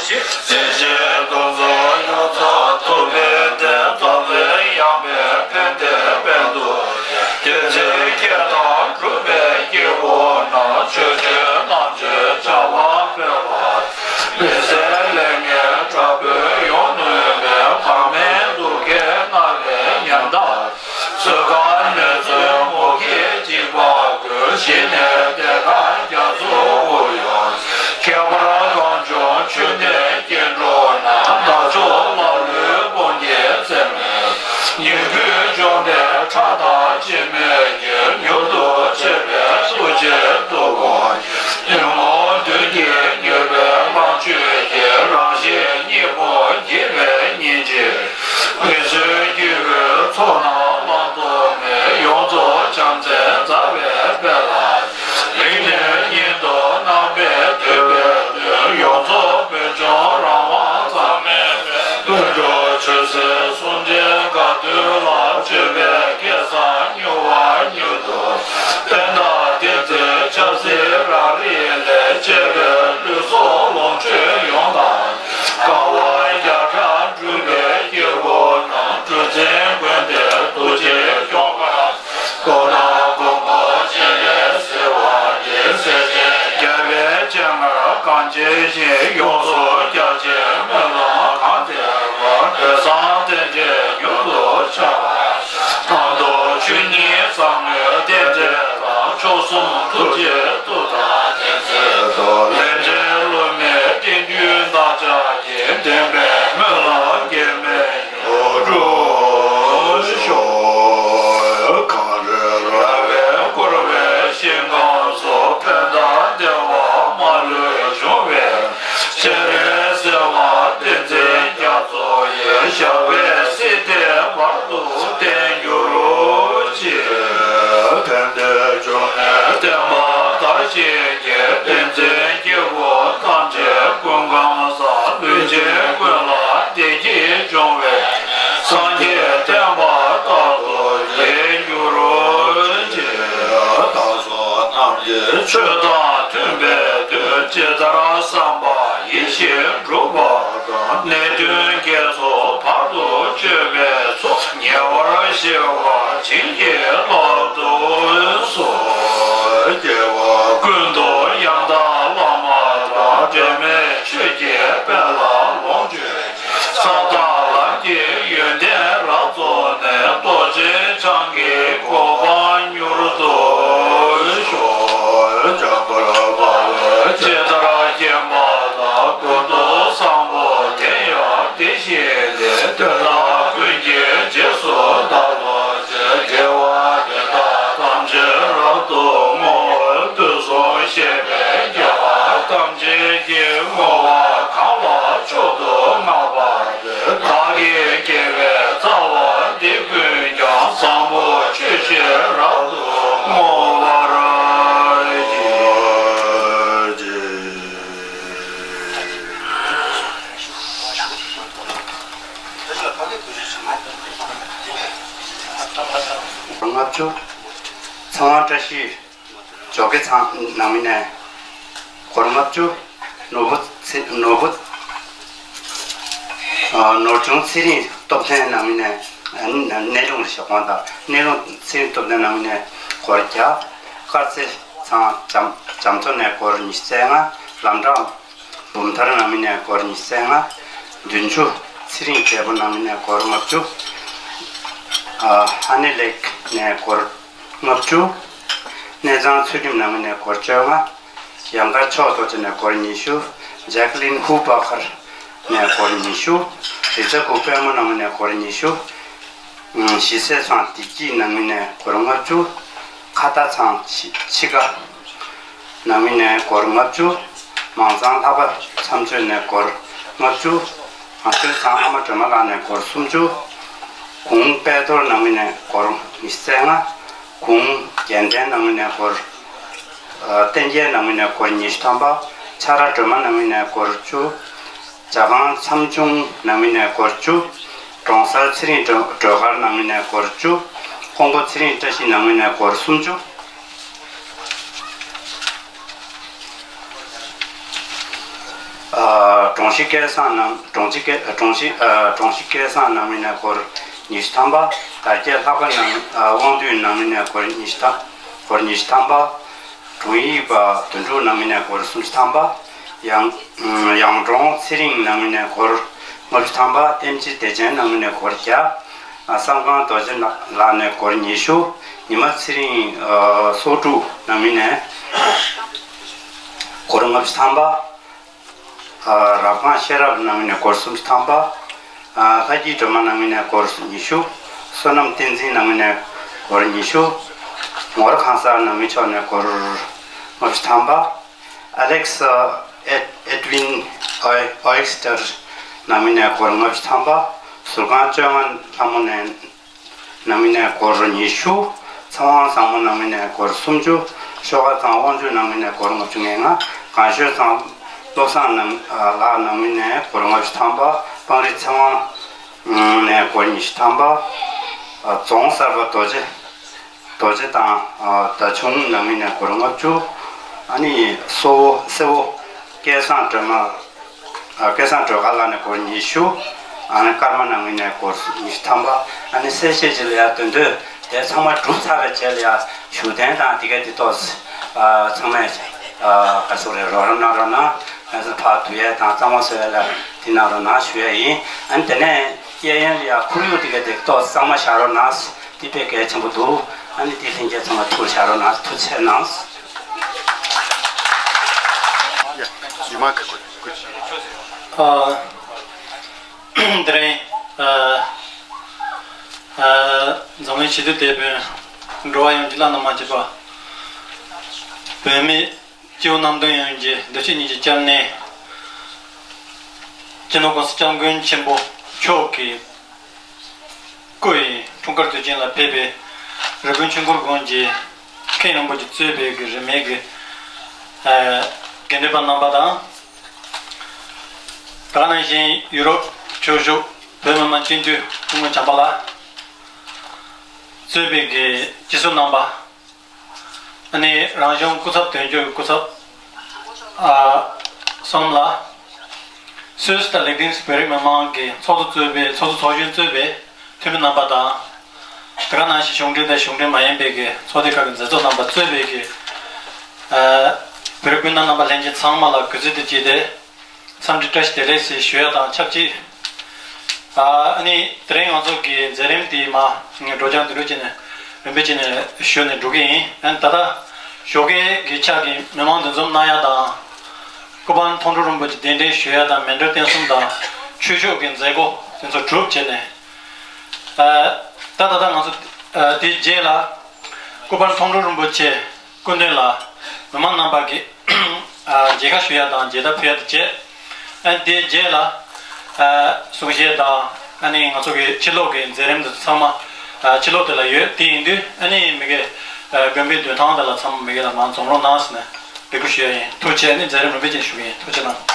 སྲིད་ཞིའི་གདུང་འཛོམས་ཡོངས་རྫོགས་ཐུབ་པའི་བདེན། འཛམ་གླིང་ཡངས་པའི་ཕན་བདེའི་དཔལ་དུ་བདེན། བདེན་ཚིག་བརྒྱད་དང་གྲུབ་པའི་དཀྱིལ་འཁོར་ན། ཆོས་སྤྱོད་རྣམ་དཔྱོད་བྱ་བ་སྤེལ་བ། མི་ཟད་ལས་ངན་དྲག་པོས་ཡོང་ནུས་མེད། བག་མེད་དུག་གིས་མནར་བའི་ཉམ་ཐག་གསོད་ཁང་གནོད་འཚེའི་མུ་གེས་འཇིགས་པ་ཀུན། ཞི་ནས་བདེ་དང་རྒྱ་མཚོ་དབུགས་དབྱུང་། ཁྱད་པར་གང་བྱུང་ཆུ་ནས་སྐྱེ་འགྲོ་ན། དལ་འབྱོར་ལ་ལུས་ཕུང་གི་ཚེར་མའི་ཉིང་ཁུའི་འཇོམས་པའི་ཁྲག་དང་འཆི་མེད་ཀྱི། མྱུར་དུ་མཆོད་པའི་ཐུགས་རྗེས་སྟོབས་དགོངས། ཉོན་མོངས་བདུད་ཀྱིས་མྱོས་པའི་ལྷ་ཆོས་ཀྱི། རང་གཞན་གཉིས་པོ་དགྱེས་པའི་ཉིན་བྱེད། མི་བསྲུན་སྐྱེ་བོའི་ཚོགས་རྣམས་བླང་དོར་མེད། ཡོངས་རྫོགས་བྱམས་བརྩེ་ཟླ་བའི་དཔལ་ལ། རིང་ནས་ཉིད་དུ་རྣམ་པར་འདོད་པའི་དོན། ཡོངས་རྫོགས་བོད་ལྗོངས་རང་དབང་གཙང་མའི་དཔལ། དཀོན་མཆོག་མཆོད་སྲེད་ཟུང་འབྲེལ་དགའ་སྟོན་ལ། མཆོད་པའི་སྐལ་བཟང་མྱུར་བ་མྱུར་དུ། བསྟན་དང་བསྟན་འཛིན་ཆབ་སྲིད་རང་རིགས་ལས། བཅས་པའི་ལུས་སྲོག་ལོངས་སྤྱོད་ཡོངས་དག་ནས། དཀའ་བ་བརྒྱ་ཕྲག་སྒྲུབ་པའི་དཀྱིལ་འཁོར་ན། གྲུ་གཟིངས་དགོན་སྡེ་རྡོ་རྗེ་སྐྱོང་བ། སྒོ་དང་མགོན་པོ་སྤྱན་རས་གཟིགས་དབང་ལྡན། སྲས་ཆེན་རྒྱལ་བའི་སྤྱན་སྔར་གང་མཇལ་ཞིང་། ཡོངས་སུ་རྒྱ་ཆེན་སྨོན་ལམ་གང་བཏབ་པ། བོད་བཟང་རྟེན་འབྲེལ་མྱུར་དུ་འཆར་བར་ཤོག། དང་ཐོག་ཆོས་ཉིད་ཟབ་མོའི་རྟེན་འབྲེལ་དང་། མཆོག་གསུམ་ཐུགས་རྗེའི་གཏུར་དང་ལྡན་ཚེ་ཐོག། ལས་འབྲས་བསླུ་མེད་རྟེན་འབྱུང་བདག་ཅག་གི། བདེན་པའི་སྨོན་ལམ་འགལ་མེད་མྱུར་འགྲུབ་ཤོག། གངས་རི་ར་བས་བསྐོར་བའི་ཞིང་ཁམས་སུ། ཕན་དང་བདེ་བ་མ་ལུས་འབྱུང་བའི་སྤྱན་རས་གཟིགས་དབང་བསྟན་འཛིན་རྒྱ་མཚོ་ཡི། ཞབས་པད་སྲིད་མཐའི་བར་དུ་བརྟན་གྱུར་ཅིག། ཕན་བདེའི་འབྱུང་གནས་བསྟན་པ་དར་ཞིང་རྒྱས། བསྟན་འཛིན་སྐྱེས་བུ་ཐམས་ཅད་ཀུན་ཁམས་བཟང་། ལུས་ཅན་ཀུན་ལ་བདེ་སྐྱིད་འབྱུང་བའི། སངས་རྒྱས་བསྟན་པ་རྟག་ཏུ་རྒྱས་གྱུར་ཅིག། བདག་སོགས་རྣམས་ཀྱི་ཆོས་དང་མཐུན་པའི་དོན། ཇི་ལྟར་བསམ་པ་ཡིད་བཞིན་འགྲུབ་པ་དང་། ནད་གདོན་བགེགས་ཚོགས་བར་དུ་གཅོད་པའི་ཚོགས། ཉེ་བར་ཞི་བ་བྱིན་གྱིས་བརླབ་ཏུ་གསོལ། སྐྱེ་བ་ཀུན་ཏུ་ཡང་དག་བླ་མ་དང་། སྒྲོན་མེ་ཆོས་ཀྱི་དཔལ་ལ་ལོངས་སྤྱོད་ཅིང་། ས་དང་ལམ་གྱི་ཡོན་ཏན་རབ་རྫོགས་ནས། རྡོ་རྗེ་འཆང་གི་གོ་འཕང་མྱུར་དུ་ཤོག། འཇམ་དཔལ་དཔའ་བོས་ཇི་ལྟར་མཁྱེན་པ་དང་། ཀུན་ཏུ་བཟང་པོ་དེ་ཡང་དེ་བཞིན་ཏེ། དེ་དག་ཀུན་གྱི་རྗེས་སུ་བདག་སློབ་ཅིང་། དགེ་བ་འདི་དག་ཐམས་ཅད་རབ་ཏུ་བསྔོ། དུས་གསུམ་གཤེགས་པའི་རྒྱལ་བ་ཐམས་ཅད་ཀྱིས། བསྔོ་བ་གང་ལ་མཆོག་ཏུ་བསྔགས་པ། བདག་གི་དགེ་བའི་རྩ་བ་འདི་ཀུན་ཀྱང་། བཟང་པོ་སྤྱོད་ཕྱིར་རབ་ཏུ་བསྔོ་བར་བགྱི། ལྔ་བཅུ། ཚེ་དབང་བཀྲ་ཤིས། ཇོ་ཁེ་ཚང་ནང་མི་ནས་སྒོར་ལྔ་བཅུ། ནོར་བུ་ཚེ་ནོར་བུ། ཨ། ནོར་ཆུང་ཚེ་རིང་སྟོབས་ལྡན་ནང་མི་ནས། ཨ། གནས་ལུང་ཞོགས་ཁང་དང་། གནས་ལུང་ཚེ་རིང་སྟོབས་ལྡན་ནང་མི་ནས་སྒོར་བརྒྱ། དཀར་རྩེ་ཚང་རྒྱ་རྒྱ་མཚོ་ནས་སྒོར་ཉི་ཤུ་རྩ་ལྔ། ལམ་བྲག་འབུམ་ཐར་ནང་མི་ནས་སྒོར་ཉི་ཤུ་རྩ་ལྔ། བདུན་ཅུ་ཚེ་རིང་རྒྱལ་པོ་ནང་མི་ནས་སྒོར་ལྔ་བཅུ། ཨ། ཧ་ནེ་ལེག་ནས་སྒོར་ལྔ་བཅུ། གནས་ཚང་ཚུལ་ཁྲིམས་ནང་མི་ནས་སྒོར་བཅོ་ལྔ། ཡང་དཀར་ཕྱོགས་རྡོ་རྗེ་ནས་སྒོར་ཉི་ཤུ། ཇེག་ལིན་ཧུ་པ་ཁར་ནས་སྒོར་ཉི་ཤུ། རི་ཚ་ཁུག་པད་མོ་ནང་མི་ནས་སྒོར་ཉི་ཤུ། ཨ། ཞི་སེ་ཚང་བདེ་སྐྱིད་ནང་མི་ནས་སྒོར་ལྔ་བཅུ། ཁ་ཏ་ཚང་ཕྱི་ཕྱི་ཁ་ནང་མི་ནས་སྒོར་ལྔ་བཅུ། མང་ཚང་ལྷ་པ་མཚམས་གཅོད་ནས་སྒོར་ལྔ་བཅུ། ང་ཚོའི་ཚང་ཨ་མ་སྒྲོལ་མ་ལགས་ནས་སྒོར་སུམ་ཅུ། གུང་དཔལ་རྡོར་ནང་མི་ནས་སྒོར་ཉི་ཤུ་རྩ་ལྔ། གུང་རྒྱལ་ལྡན་ནང་མི་ནས་སྒོར། ཨ། བསྟན་རྒྱལ་ནང་མི་ནས་སྒོར་ཉི་ཤུ་ཐམ་པ། ཆ་ར་སྒྲོལ་མ་ནང་མི་ནས་སྒོར་བཅུ། ཇ་ཁང་མཚམས་ཆུང་ནང་མི་ནས་སྒོར་བཅུ། གྲོང་གསར་ཚེ་རིང་སྒྲོལ་སྒྲོལ་དཀར་ནང་མི་ནས་སྒོར་བཅུ། ཀོང་པོ་ཚེ་རིང་བཀྲ་ཤིས་ནང་མི་ནས་སྒོར་སུམ་ཅུ། ཨ། གྲོང་ གཞིས་སྐལ་བཟང་ནང་། གྲོང་གཞི་སྐལ་གྲོང་གཞི་ཨ་གྲོང་གཞི་སྐལ་བཟང་ནང་མི་ནས་སྒོར་ཉི་ཤུ་ཐམ་པ། དར་རྒྱས་ལྷག་དཀར་ནང་ཨ་དབང་འདུས་ནང་མི་ནས་སྒོར་ཉི་ཤུ་ཐམ། སྒོར་ཉི་ཤུ་ཐམ་པ། དྲུང་ཡིག་པ་དོན་གྲུབ་ནང་མི་ནས་སྒོར་སུམ་ཅུ་ཐམ་པ། ཡང་ཡང་གྲོང་ཚེ་རིང་ནང་མི་ནས་སྒོར་ལྔ་བཅུ་ཐམ་པ། བསྟན་སྤྱི་བདེ་ཆེན་ནང་མི་ནས་སྒོར་བརྒྱ། ཨ་བསམ་སྒང་རྡོ་རྗེ་ལགས་ནས་སྒོར་ཉི་ཤུ། ཉི་མ་ཚེ་རིང་ཨ་སོག་ཕྲུག་ནང་མི་ནས་སྒོར་ལྔ་བཅུ་ཐམ་པ། ཨ་རབ་སྒང་ཤེས་རབ་ནང་མི་ནས་སྒོར་སུམ་ཅུ་ཐམ་པ། ཨ་ལྷ་སྐྱིད་སྒྲོལ་མ་ནང་མི་ནས་སྒོར་ཉི་ཤུ། བསོད་ནམས་བསྟན་འཛིན་ནང་མི་ནས་སྒོར་ཉི་ཤུ། ངོར་ཁང་གསར་ནང་མི་མཆོག་ནས་སྒོར་ལྔ་བཅུ་ཐམ་པ། ཨ་ལེག་སི་ཨེ་ཨེ་ཌི་ཝིན་ཨོ་ཨོ་ཨེག་སི་ཊར་ནང་མི་ནས་སྒོར་ལྔ་བཅུ་ཐམ་པ། ཟུར་ཁང་བཅོ་ལྔ་ལྷ་མོ་ནས་ནང་མི་ནས་སྒོར་ཉི་ཤུ། ཚེ་དབང་བཟང་མོ་ནང་མི་ནས་སྒོར་སུམ་ཅུ། ཤོག་ཁ་ཚང་དབང་ཕྱུག་ནང་མི་ནས་སྒོར་ལྔ་བཅུ་ང་ལྔ། གངས་ཤོད་ཚང་བློ་བཟང་ནང་ཨ་ལགས་ནང་མི་ནས་སྒོར་ལྔ་བཅུ་ཐམ་པ། སྤང་རི་ཚེ་དབང་ནས་སྒོར་ཉི་ཤུ་ཐམ་པ། ཨ་རྫོང་གསར་པ་རྡོ་རྗེ་རྡོ་རྗེ་དང་ཨ་ཟླ་ཆུང་ནང་མི་ནས་སྒོར་ལྔ་བཅུ། ཨ་ནི་སོ་སེ་བོ་སྐལ་བཟང་སྒྲོལ་མ། ཨ་སྐལ་བཟང་སྒྲོལ་དཀར་ལགས་ནས་སྒོར་ཉི་ཤུ། ཨ་ནི་ཀརྨ་ནང་མི་ནས་སྒོར་ཉི་ཤུ་ཐམ་པ། ཨ་ནི་གསལ་བཤད་ཅིག་ལ་ཡ་དོན་དུ་དེ་ཚང་མ་གྲུབ་ཚར་བའི་རྗེས་ལ་ཡ་བཞུགས་གདན་དང་དེ་ག་དེ་ཏོག་ཙམ་ཨ་ཚང་མས་ཨ་ག་ཚོད་རེད་རོགས་རམ་གནང་རོགས་གནང་། ང་ཚོ་ཕར་བསྡུ་ཡས་དང་གཙང་མ་བཟོ་ཡས་ལ་དེ་གནང་རོགས་གནང་ཞུ་ཡས་ཡིན། ཨ་ནི་དེ་ནས་གཡས་གཡོན་ལ་ཡ་ཁོར་ཡུག་དེ་ག་དེ་ཏོག་ཙམ་གཙང་མ་བཞག་རོགས་གནང་། དེ་དཔེ་གལ་ཆེན་པོ་འདུག་ཨ་ནི་དེ་ལྷན་རྒྱས་ཚང་མ་ཐུགས་བཞག་རོགས་གནང་། ཐུགས་རྗེ་ཆེ་གནང་། ཡ། ཡུ་མ་ཁ་ཁུ་ཁུ། ཨ། དེ་རིང་ཨ་ཨ་འཛམ་གླིང་སྤྱི་འཐུས་དེད་དཔོན། འགྲོ་བ་ཡོངས་ཀྱི་བླ་ན་མ་མཆིས་པ། བོད་མི་སྤྱི་བོ་གནམ་བསྟན་ཡོངས་ཀྱི་འདི་ཕྱི་གཉིས་ཀྱི་སྐྱབས་གནས། སྤྱི་ནོར་༸གོང་ས་༸སྐྱབས་མགོན་ཆེན་པོ་མཆོག་གི་སྐུ་ཡི་འཁྲུངས་སྐར་དུས་ཆེན་ལ་ཕེབས་པའི་རི་ཀོན་ཆོས་འཁོར་དགོན་གྱི་མཁན་རིན་པོ་ཆེ་གཙོས་པའི་གི་རིས་མེད་ཀྱི་ཨ་དགེ་འདུན་པ་རྣམ་པ་དང་། ད་ག་ནང་བཞིན་ཡུ་རོབ་ཆོས་ཞུགས་བོད་མི་མང་སྤྱི་འཐུས་སྐུ་ངོ་བྱམས་པ་ལགས་གཙོས་པའི་གི་སྤྱི་ཟུར་རྣམ་པ། ཨ་ནི་རང་གཞུང་སྐུ་ཚབ་དོན་གཅོད་སྐུ་ཚབ་ཨ་གསུམ་ལ། སུད་སི་དང་ལིག་ཏེན་སི་བོད་རིགས་མི་མང་གི་ཚོགས་གཙོ་གཙོས་པའི་ཚོགས་གཙོ་ཚོགས་གཞོན་གཙོས་པའི་འཐུས་མི་རྣམ་པ་དང་། དེ་ག་ནང་བཞིན་གཞུང་འབྲེལ་དང་གཞུང་འབྲེལ་མ་ཡིན་པའི་གི་ཚོགས་སྡེ་ཁག་གི་མཛད་གཙོ་རྣམ་པ་གཙོས་པའི་གི་ཨ་བོད་རིགས་སྤུན་ཟླ་རྣམ་པ་ལྷན་རྒྱས་ཚང་མ་ལ་གུས་བརྩི་དང་བཅས་ཏེ། འཚམས་འདྲི་བཀྲ་ཤིས་བདེ་ལེགས་ཞེས་ཞུ་ཡ་དང་ཆབས་ཅིག་ཨ་ནི་དེ་རིང་ང་ཚོ་གི་མཛད་རིམ་དེ་མ་སྒྲོག་སྦྱང་དེ་འདྲ་བྱས་ནས་རིམ་པས་བྱས་ནས་ཞུས་ནས་འགྲོ་གི་ཡིན། ཨ་ནི་ད་ལྟ་ཞོགས་ཀའི་གི་ཆ་གི་མི་མང་འདུ་འཛོམས་གནང་ཡ་དང་། སྐུ་པར་མཐོང་གྲོལ་རིན་པོ་ཆེ་གདན་འདྲེན་ཞུ་ཡ་དང་མཎྜལ་རྟེན་གསུམ་དང་ཆོས་ཕྱོགས་ཀྱི་མཛད་སྒོ་དེ་ཚོ་གྲུབ་བྱས་ནས། ཨ་ད་ད་ལྟ་ང་ཚོ་ཨ་དེའི་རྗེས་ལ་སྐུ་པར་མཐོང་གྲོལ་རིན་པོ་ཆེ་སྐུ་མདུན་ལ་མི་མང་རྣམ་པ་གིས་ཨ་མཇལ་ཁ་ཞུ་ཡ་དང་མཇལ་དར་ཕུལ་ཡ་དང་བཅས། ཨ་དེའི་རྗེས་ལ་ཨ་གསུང་བཤད་དང་ཨ་ནི་ང་ཚོ་གི་ཕྱི་ལོགས་ཀྱི་མཛད་རིམ་དེ་ཚོ་ཚང་མ་ཨ་ཕྱི་ལོགས་དེ་ལ་ཡོད། དེ་ཡིན་དུས་ཨ་ནི་མི་དགེ་ཨ་དགོན་པའི་མདུན་ཐང་དེ་ལ་ཚང་མ་མི་དགེ་ལ་མར་འཛོམས་རོགས་གནང་ཟེར་ནས་འབོད་སྐུལ་ཞུ་ཡ་ཡིན། ཐུགས་རྗེ་ཆེ། ཨ་ནི་མཛད་རིམ་རིམ་པས་བྱས་ནས་ཞུ་གི་ཡིན། ཐུགས་རྗེ་གནང་།